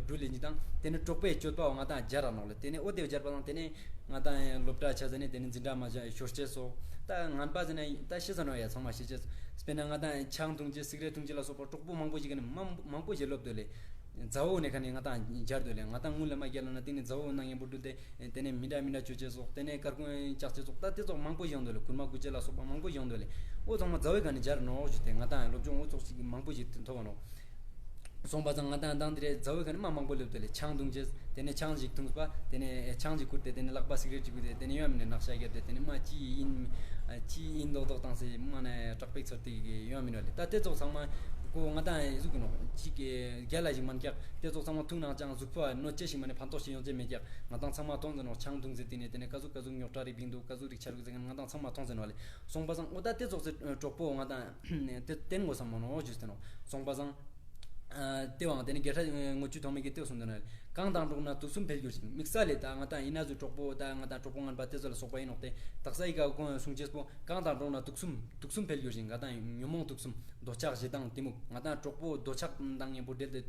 འགྲུལ་ལེན་ཅིག་དང་ཏེ་ནེ་གྲོགས་པོའི་སྤྱོད་པ་བོ་ང་དང་སྦྱར་ར་ནོག་ལེ། ཏེ་ནེ་འོ་ཏེ་སྦྱར་པ་སང་ཏེ་ནེ་ང་དང་སློབ་གྲྭ་ཆ་ཟ་ནེ་ཏེ་ནེ་འཛིན་གྲྭ་མ་ཤོར་ཅེས་སོགས་ད་ངན་པ་ཟེར་ན་ད་ཤེས་ས་ནོག་ཡ། ཚང་མ་ཤེས་ཅེས། དཔེར་ན་ང་དང་ཆང་འཐུང་ཅེས་སིག་རེཊ་འཐུང་ཅེས་ལ་སོགས་པ་གྲོགས་པོ་མང་པོ་ཞིག་ག་ནེ་མང་མང་པོ་ཞིག་ལོབ་དོ་ལེ། མཛའ་བོ་ནི་ཁ་ནེ་ང་དང་སྦྱར་དོ་ལེ། ང་དང་སྔུན་ལ་མ་རྒྱལ་ལ་ན་ཏེ་ནེ་མཛའ་བོ་ནང་ཉམ་པོ་འགྲུལ་ཏེ་ཏེ་ནེ་མི་འདྲ་མི་འདྲ་ཅོ་ཅེས་སོགས་ཏེ་ནེ་དཀར་ཁུང་ཅག་ཅེས་སོགས་ད་ཏེ་ཙོགས་མང་པོ་ཞིག་ཡོང་དོ་ལེ། གུར་མ་རྐུ་ཅེས་ལ་སོགས་པ་མང་པོ་ཞིག་ཡོང་དོ་ལེ། འོ་ཚང་མ་མཛའ་བོའི་ཁ་ནེ་སྦྱར་ནོག་ཞུས་ཏེ་ང་དང་སློབ་སྦྱོང་འོ་ཙོགས་ཤིག་མང་པོ་ཞིག་ཐོབ་པ་ནོག། སོང་པ་སང་ང་དང་དང་ཏེ་རེ་མཛའ་བོའི་ཁ་ནེ་མ་མང་པོ་ལོབ་དོ་ལེ། ཆང་འཐུང་ཅེས་ཏེ་ནེ་ཆང་ཞིག་འཐུངས་པ་ཏེ་ནེ་ཆང་ཞིག་ཁུར་ཏེ་ཏེ་ནེ་ལག་པ་སིག་རེཊ་ཅིག་ཁུར་ཏེ་ཏེ་ནེ་ཡོང་མི་ནེ་ནག་ཤ་རྒྱབ་སྟེ་ཏེ་ནེ་མ་ཅི་ཨིན་ཅི་ཨིན་མདོག་མདོག་བཏང་སྟེ་མ་ནེ་དྲག་པོ་ཚོར་ཏེ་ཡོང་མི་ནོག་ལེ། ད་ཏེ་ཙོགས་ཚང་མ་ཁོ་ང་དང་ཟུག་གི་ནོག་ཅིག་རྒྱལ་ལ་ཞིག་མན་ཀྱག། ཏེ་ཙོགས་ཚང་མ་འཐུང་ནང་ཅང་ཟུག་པོ་གནོད་ཅེས་ཤིག་མ་ནེ་ཕན་ཐོགས་ཤིག་ཡོང་ཅེས་མེད་ཀྱག། ང་དང་ཚང་མ་མཐོང་ཟེར་ནོག། ཆང་འཐུང་ཟེར་ཏེ་ནེ་ཏེ་ནེ་ཀ་ཟུག་ཀ་ཟུག་རྙོག་དྲ་རིགས་བིང་དུག། ཀ་ཟུག་རིགས་ཆ་རུག་ཟེར་ཁན་ང་དང་ཚང་མ་མཐོང་ཟེར་ནོག་ལེ། སོང་པ་སང་འོ་ད་ཏེ་ཙོགས་སི་གྲོགས་པོ་ང་དང་ཏེ་བསྟེན་དགོས་ས་མ་ནོག་ཞུས་ཏེ་ནོག། སོང་པ་སང་ཨ་ཏེ་བོའང་ཏེ་ནེ་རྒྱལ་སྲས་དངུལ་ཆུ་ཐོགས་མེད་ཀྱི་ཏེ་བོ་གསུངས་ཏེ་ནོག། གང་དང་འགྲོགས་ན་དུག་གསུམ་འཕེལ་འགྱུར་ཞིང་། དམིགས་བསལ་ལེ་ད་ང་དང་ཨིན་ན་ཟུག་གྲོགས་པོ་ད་ང་དང་གྲོགས་པོ་ངན་པ་ཏེ་ཙོགས་ལ་སོགས་པ་ཨིན་ནོག་སྟེ། དག་ས་ཡི་ག་ཁོང་གསུང་ཅེས་པོ་གང་དང་འགྲོགས་ན་དུག་གསུམ་དུག་གསུམ་འཕེལ་འགྱུར་ཞིང་། ང་དང་ཉོན་མོངས་དུག་གསུམ་འདོད་ཆགས་ཞེ་སྡང་གཏི་མུག། ང་དང་གྲོགས་པོ་འདོད་ཆགས་དང་ཉམ་པོ་འབྲེལ་ཏེ་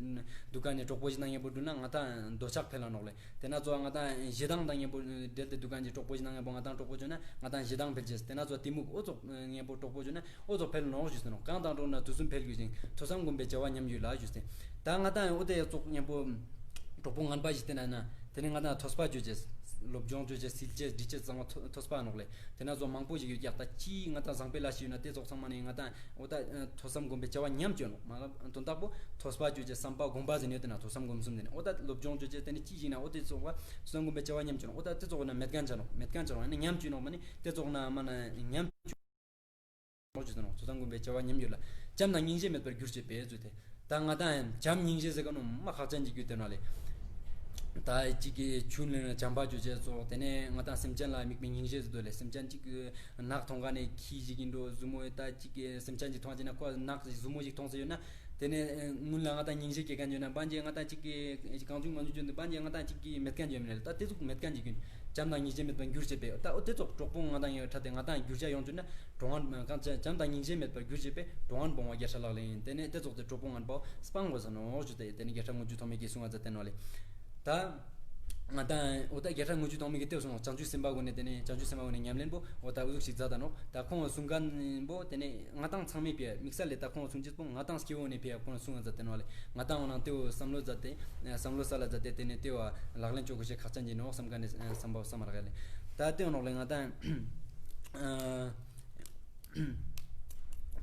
དུག་ཁན་ནི་གྲོགས་པོ་ཞིག་དང་ཉམ་པོ་འགྲུལ་ན་ང་དང་འདོད་ཆགས་འཕེལ་ལ་ནོག་ལེ། ཏེ་ན་ཙོགས་ང་དང་ཞེ་སྡང་དང་ཉམ་པོ་འབྲེལ་ཏེ་དུག་ཁན་ནི་གྲོགས་པོ་ཞིག་དང་ཉམ་པོ་ང་དང་གྲོགས་པོ་ཅོས་ན་ང་དང་ཞེ་སྡང་འཕེལ་ཅེས། ཏེ་ན་ཙོགས་གཏི་མུག་འོ་ཙོགས་ཉམ་པོ་གྲོགས་པོ་ཅོས་ན་འོ་ཙོགས་འཕེལ་ནོག་ཞུས་ཏེ་ནོག། གང་དང་འགྲོགས་ན་དུག་གསུམ་འཕེལ་འགྱུར་ཞིང་། ཐོས་བསམ་སྒོམ་པའི་བྱ་བ་ཉམས་འགྱུར་ལ་ཞུས་ཏེ། ད་ང་དང་འོ་ཏེ་ཙོགས་ཉམ་པོ་གྲོགས་པོ་ངན་པ་ཞིག་བསྟེན་ན་ན་ཏེ་ནེ་ང་དང་ཐོས་པ་ཅོ་ཅེས་སློབ་སྦྱོང་ཅོ་ཅེས་སིལ་ཅེས་སྒྲིལ་ཅེས་ཚང་མ་ཐོས་པ་ནོག་ལེ། ཏེ་ན་ཙོགས་མང་པོ་ཞིག་ཡོད་ཀྱག། ད་ཅི་ང་དང་བཟང་པོའི་ལས་ཤིག་ཡོད་ན་ཏེ་ཙོགས་ཚང་མ་ནི་ང་དང་འོ་ད་ཐོས་བསམ་སྒོམ་པའི་བྱ་བ་ཉམས་ཅོ་ནོག། མ་དོན་དག་པོ་ཐོས་པ་ཅོ་ཅེས་བསམ་པ་སྒོམ་པ་ཟེར་ནེ་ཏེ་ན་ཐོས་བསམ་སྒོམ་གསུམ་ཏེ་ནེ་འོ་ད་སློབ་སྦྱོང་ཅོ་ཅེས་ཏེ་ནེ་ཅི་ཞིག་ན་འོ་ཏེ་ཙོགས་པ་ཐོས་བསམ་སྒོམ་པའི་བྱ་བ་ཉམས་ཅོ་ནོག། འོ་ད་ཏེ་ཙོགས་ན་མེད་ཁན་ཆ་ནོག། མེད་ཁན་ཆ་ནོག། ཨ་ནི་ཉམས་ཅོ་ནོག་མ་ནེ་ཏེ་ཙོགས་ན་མ་ན་ཉམས་ཅོ་ནོག་ཞུས་ཏེ་ནོག། ཐོས་བསམ་སྒོམ་པའི་བྱ་བ་ཉམས་འགྱུར་ལ། བྱམས་དང་སྙིང་རྗེ་མེད་པར་གྱུར་ཅེས་པས་ཞུས་ཏེ། ད་ང་དང་བྱམས་སྙིང་རྗེ་ཟེར་ཁན་ནི་མ་ཁག་ཅན་གྱི་རྒྱུ་དེ་ནོག་ལེ། ད་ཅིག་གི་ཆུང་ལས་ན་བྱམས་པ་ཅོ་ཅེས་ཙོགས་ཏེ་ནེ་ང་དང་སེམས་ཅན་ལ་དམིགས་པའི་སྙིང་རྗེ་ཟེར་དོ་ལེ། སེམས་ཅན་ཅིག་ནག་ཐོང་ཁན་ནི་ཁྱི་ཞིག་ཨིན་འགྲོ་ཟུར་མོ་ད་ཅིག་གི་སེམས་ཅན་ཅིག་ཐོང་ཅེ་ན་ཁོ་ནག་ཟུར་མོ་ཞིག་ཐོང་ཟེར་ཡོད་ན་ཏེ་ནེ་སྔུན་ལ་ང་དང་སྙིང་རྗེ་སྐྱེ་ཁན་ཡོད་ན་བན་ཅེ་ང་དང་ཅིག་གི་གང་བྱུང་མང་བྱུང་ཅོ་ན་བན་ཅེ་ང་དང་ཅིག་གི་མེད་ཁན་ཡོད་མེད་ལེ། ད་ཏེ་ཙོགས་མེད་ཁན་ཅིག་ཨིན། བྱམས་དང་སྙིང་རྗེ་མེད་པར་གྱུར་ཅེས་པས། ད་འོ་ཏེ་ཙོགས་གྲོགས་པོ་ང་དང་ཡོད་ཁན་ཏེ་ང་དང་གྱུར་ཅེས་ཡོང་ཅོ་ན་འགྲོ་ང་བྱམས་དང་སྙིང་རྗེ་མེད་པར་གྱུར་ཅེས་པས་འགྲོ་ངན་སྤོང་བ་རྒྱལ་སྲས་ལག་ལེན་ཡིན། ཏེ་ནེ་ཏེ་ཙོགས་ཏེ་གྲོགས་པོ་ངན་པ་སྤང་དགོས་ས་ནོག་ཞུས་ཏེ་ཏེ་ནེ་རྒྱལ་སྲས་དངུལ་ཆུ་ཐོགས་མེད་ཀྱི་གསུང་བ་མཛད་དེ་ནོག་ལེ། ད་ང་དང་འོ་ད་རྒྱལ་སྲས་དངུལ་ཆུ་ཐོགས་མེད་ཀྱི་ཏེ་གསུང་བྱང་ཆུབ་སེམས་དཔའ་གུན་ནི་ཏེ་ནེ་བྱང་ཆུབ་སེམས་དཔའ་གུན་ནི་ཉམས་ལེན་པོ་འོ་ད་འུ་ཟུག་ཞིག་མཛད་ད་ནོག། ད་ཁོང་གསུང་ཁན་པོ་ཏེ་ནེ་ང་དང་ཚང་མའི་ཕིའ་དམིགས་བསལ་ལེ་ད་ཁོང་གསུང་ཅེས་པོ་ང་དང་སྐྱེ་བོ་ནི་ཕིའ་ཁོང་གསུང་བ་མཛད་དེ་ནོག་ལེ། ང་དང་འོ་ན་ཏེ་བོ་བསམ་བློ་མཛད་དེ་བསམ་བློ་ས་ལ་མཛད་དེ་ཏེ་ནེ་ཏེ་བོ་ལག་ལེན་ཅོ་དགོས་ཤེས་ཁག་ཅན་ཨིན་ནོག་བསམ་ཁན་ནི་བསམ་པ་བསམ་མ་རག་ལེ། ད་ཏེ་ནོག་ལེ། ང་དང་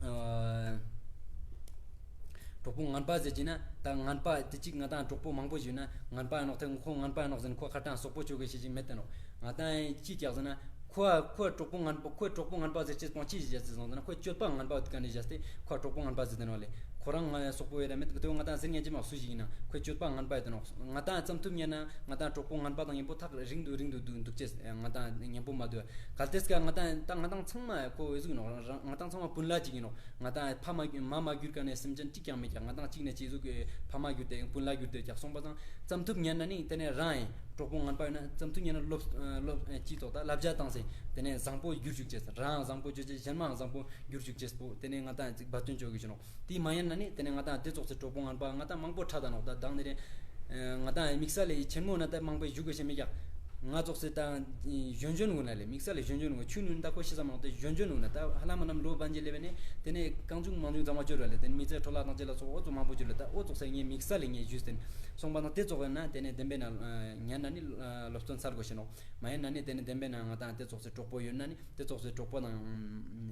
ཨ་གྲོགས་པོ་ངན་པ་ཟེར་ཅེ་ན་ད་ངན་པ་ཏེ་ཅིག་ང་དང་གྲོགས་པོ་མང་པོ་ཞིག་ཡོད་ན་ངན་པ་ཨིན་ནོག་ཏེ་ཁོ་ངན་པ་ཨིན་ནོག་ཟེར་ཁོ་ཁ་ཏང་སོག་པོ་ཅོ་དགོས་ཤེས་ཅིག་མེད་དེ་ནོག། ང་དང་ཅི་ཀྱག་ཟེར་ན་ཁོ་ཁོ་གྲོགས་པོ་ངན་པ་ཁོ་གྲོགས་པོ་ངན་པ་ཟེར་ཅེས་པོ་ཅི་ཞིག་ཟེར་སོང་ཟེར་ན་ཁོ་སྤྱོད་པ་ངན་པ་ཡོད་ཁན་ནི་ཞེས་ཏེ་ཁོ་གྲོགས་པོ་ངན་པ་ཟེར་དེ་ནོག་ལེ། ཁོ་རང་ང་སོག་པོ་ཡོད་ར་མེད་ཏེ་ང་དང་ཟེར་ཉན་ཅེས་མ་སུ་ཞིག་ཨིན་ན་ཁོ་སྤྱོད་པ་ངན་པ་ཡོད་དེ་ནོག། ང་དང་འཚམ་ཐུབ་ཉན་ན་ང་དང་གྲོགས་པོ་ངན་པ་དང་ཉམ་པོ་ཐག་རིང་དུ་རིང་དུ་འདུག་འདུག་ཅེས་ང་དང་ཉམ་པོ་མ་འདུག། གལ་ཏེ་སྐབས་ང་དང་ད་ང་དང་ཚང་མ་ཁོ་འི་ཟུག་ནོག། ང་དང་ཚང་མ་སྤུན་ལ་ཅིག་ཨིན་ནོག། ང་དང་ཕ་མ་མ་མ་གྱུར་ཁན་ནི་སེམས་ཅན་གཅིག་ཀྱང་མེད་ཀྱག། ང་དང་གཅིག་ནེ་གཅིག་ཟུག་གི་ཕ་མ་གྱུར་ཏེ་སྤུན་ལ་གྱུར་ཏེ་ཀྱག། སོང་པ་སང་འཚམ་ཐུབ་ཉན་ན་ནི་ཏེ་ནེ་རང་ཨིན་གྲོགས་པོ་ངན་པ་ཡོད་ན་འཚམ་ཐུབ་ཉན་ན་ལོབས་ལོབས་ཅི་ཏོག་ད་བསླབ་བྱ་བཏང་སྟེ་ཏེ་ནེ་བཟང་པོ་གྱུར་ཅུག་ཅེས་རང་བཟང་པོ་ཅོ་ཅེས་གཞན་མ་བཟང་པོ་གྱུར་ཅུག་ཅེས་པོ་ཏེ་ནེ་ང་དང་ཅིག་བ་དོན་ཅོ་གི་ཅུ་ནོག། ཏེ་མ་ཉན་ན་ནི་ཏེ་ནེ་ང་དང་ཏེ་ཙོགས་སི་གྲོགས་པོ་ངན་པ་ང་དང་མང་པོ་ཁྲ་ད་ནོག། ད་དང་ནི་རེ་ང་དང་དམིགས་བསལ་ལེ་ཆེན་མོ་ན་ད་མང་པོ་ཞུ་དགོས་ཤེས་མེད་ཀྱག། ང་ཙོགས་སི་ད་གཞོན་གཞོན་གུན་ལ་ལེ་དམིགས་བསལ་ལེ་གཞོན་གཞོན་གུན་ཆུང་ནུན་ད་ཁོ་ཤེས་ས་མང་ཏེ་གཞོན་གཞོན་གུན་ད་ཧ་ལམ་མ་ནམ་ལོ་བན་ཅེ་ལེ་བེ་ནེ་ཏེ་ནེ་གང་བྱུང་མང་བྱུང་ཚང་མ་ཅོ་ར་ལེ་ཏེ་ནེ་མི་ཚེ་འཕྲོ་བརླག་བཏང་ཅེས་ལ་སོགས་འོ་ཙོགས་མང་པོ་ཅོ་ལེ། ད་འོ་ཙོགས་སི་ངའི་དམིགས་བསལ་ལེ་ངས་ཞུས་ཏེ་སོང་པ་ན་ཏེ་ཙོགས་ཡོད་ན་ཏེ་ནེ་བདེན་པའི་ན་ཉན་ན་ནི་སློབ་སྟོན་སལ་དགོས་ཤེས་ནོག། མ་ཡིན་ན་ནི་ཏེ་ནེ་བདེན་པའི་ན་ང་དང་ཏེ་ཙོགས་སི་གྲོགས་པོ་ཡོད་ན་ནི་ཏེ་ཙོགས་སི་གྲོགས་པོ་དང་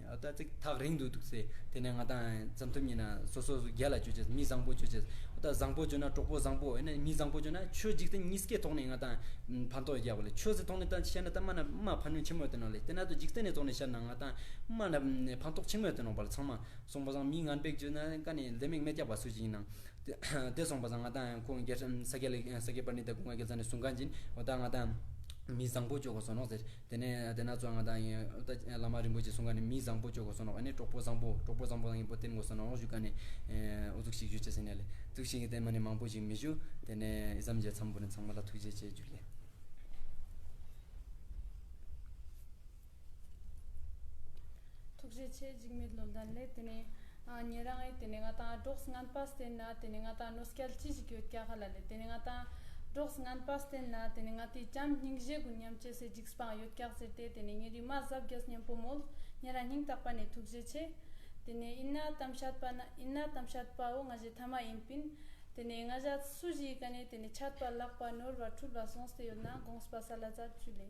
ཨ་ད་ཅིག་ཐག་རིང་དུ་འདུག་སེ་ཏེ་ནེ་ང་དང་འཚམ་ཐུབ་ཉན་ན་སོ་སོ་སོ་རྒྱལ་ལ་ཅོ་ཅེས་མི་བཟང་པོ་ཅོ་ཅེས། འོ་ད་བཟང་པོ་ཅོ་ན་གྲོགས་པོ་བཟང་པོ་ཡིན་ན་མི་བཟང་པོ་ཅོ་ན་ཆོས་འཇིག་རྟེན་གཉིས་ཀའི་ཐོག་ནེ་ང་དང་ཕན་ཐོགས་ཡོད་པ་ལེ། ཆོས་སི་ཐོག་ནེ་ད་བཤད་ན་ད་མ་ན་མ་ཕན་ཡོན་ཆེན་མོ་ཡོད་དེ་ནོག་ལེ། ཏེ་ན་ད་འཇིག་རྟེན་ནི་ཐོག་ནེ་བཤད་ན་ང་དང་མ་ན་ཕན་ཐོགས་ཆེན་མོ་ཡོད་དེ་ནོག་པ་ལེ། ཚང་མ་སོང་པ་སང་མི་ངན་པ་ཅོ་ན་ཀ་ནེ་ལྡེ་མིག་མེད་ཀྱག་པ་སུ་ཞིག་ཡིན་ནང་། ཏེ་སོང་པ་སང་ང་དང་ཁོང་རྒྱལ་ས་སྐྱ་ལེ་ས་སྐྱ་པ་ཎི་ཏ་ཀུན་དགའ་རྒྱལ་མཚན་ནི་གསུང་ཁན་ཅིག་ཨིན། འོ་ད་ང་དང་ མི་བཟང་པོ་ཅོ་གོས་སོ་ནོག་ཟེར། ཏེ་ནེ་ཏེ་ན་ཙོགས་ང་དང་ཡིན་ད་བླ་མ་རིན་པོ་ཆེ་གསུང་ཁན་ནི་མི་བཟང་པོ་ཅོ་གོས་སོ་ནོག་ཨ་ནི་གྲོགས་པོ་བཟང་པོ་གྲོགས་པོ་བཟང་པོ་དང་ཡིན་པོ་བསྟེན་གོས་སོ་ནོག་ཞུ་ཁན་ནི་འོ་ཟུག་ཞིག་ཞུ་ཅེས་ཟེར་ནེ་ལེ། ཟུག་ཞིག་གི་ཏེ་མ་ནེ་མང་པོ་ཞིག་མི་ཞུ། ཏེ་ནེ་ཨི་ཙམ་ཞིག་ཚམས་པོ་ནེ་ཚང་མ་ལ་ཐུགས་རྗེ་ཆེ་ཞུ་ལེ། ཐུགས་རྗེ་ཆེ། འཇིགས་མེད་བློ་ལྡན་ལེ། ཏེ་ནེ་ཨ་ཉེ་རང་ངི་ཏེ་ནེ་ང་དང་གྲོགས་ངན་པ་བསྟེན་ན་ཏེ་ནེ་ང་དང་གནོད་སྐྱལ་ཅི་ཞིག་ཡོད་ཀྱག་ཧ་ལ་ལེ། ཏེ་ནེ་ང་དང་གྲོགས་ངན་པ་བསྟེན་ན་ཏེ་ནེ་ང་ཏི་བྱམས་སྙིང་རྗེ་གུན་ཉམས་ཅེས་སི་འཇིགས་སྤང་ཡོད་ཀྱག་ཟེར་ཏེ་ཏེ་ནེ་ཉེ་རི་མ་ཟབ་རྒྱས་ཉམ་པོ་མོལ། ཉེ་རང་སྙིང་ཐག་པ་ནེ་ཐུགས་རྗེ་ཆེ། ཏེ་ནེ་ཨིན་ན་གཏམ་བཤད་པ་ན་ཨིན་ན་གཏམ་བཤད་པའོ་ང་ཞེ་ཐ་མ་ཨིན་པིན། ཏེ་ནེ་ང་ཞ་སུ་ཞིག་གི་ཀ་ནེ་ཏེ་ནེ་ཆད་པ་ལྷག་པ་ནོར་བ་འཁྲུལ་བ་སོང་སྟེ་ཡོད་ན་དགོངས་པ་སལ་ལ་མཛད་ཞུ་ལེ།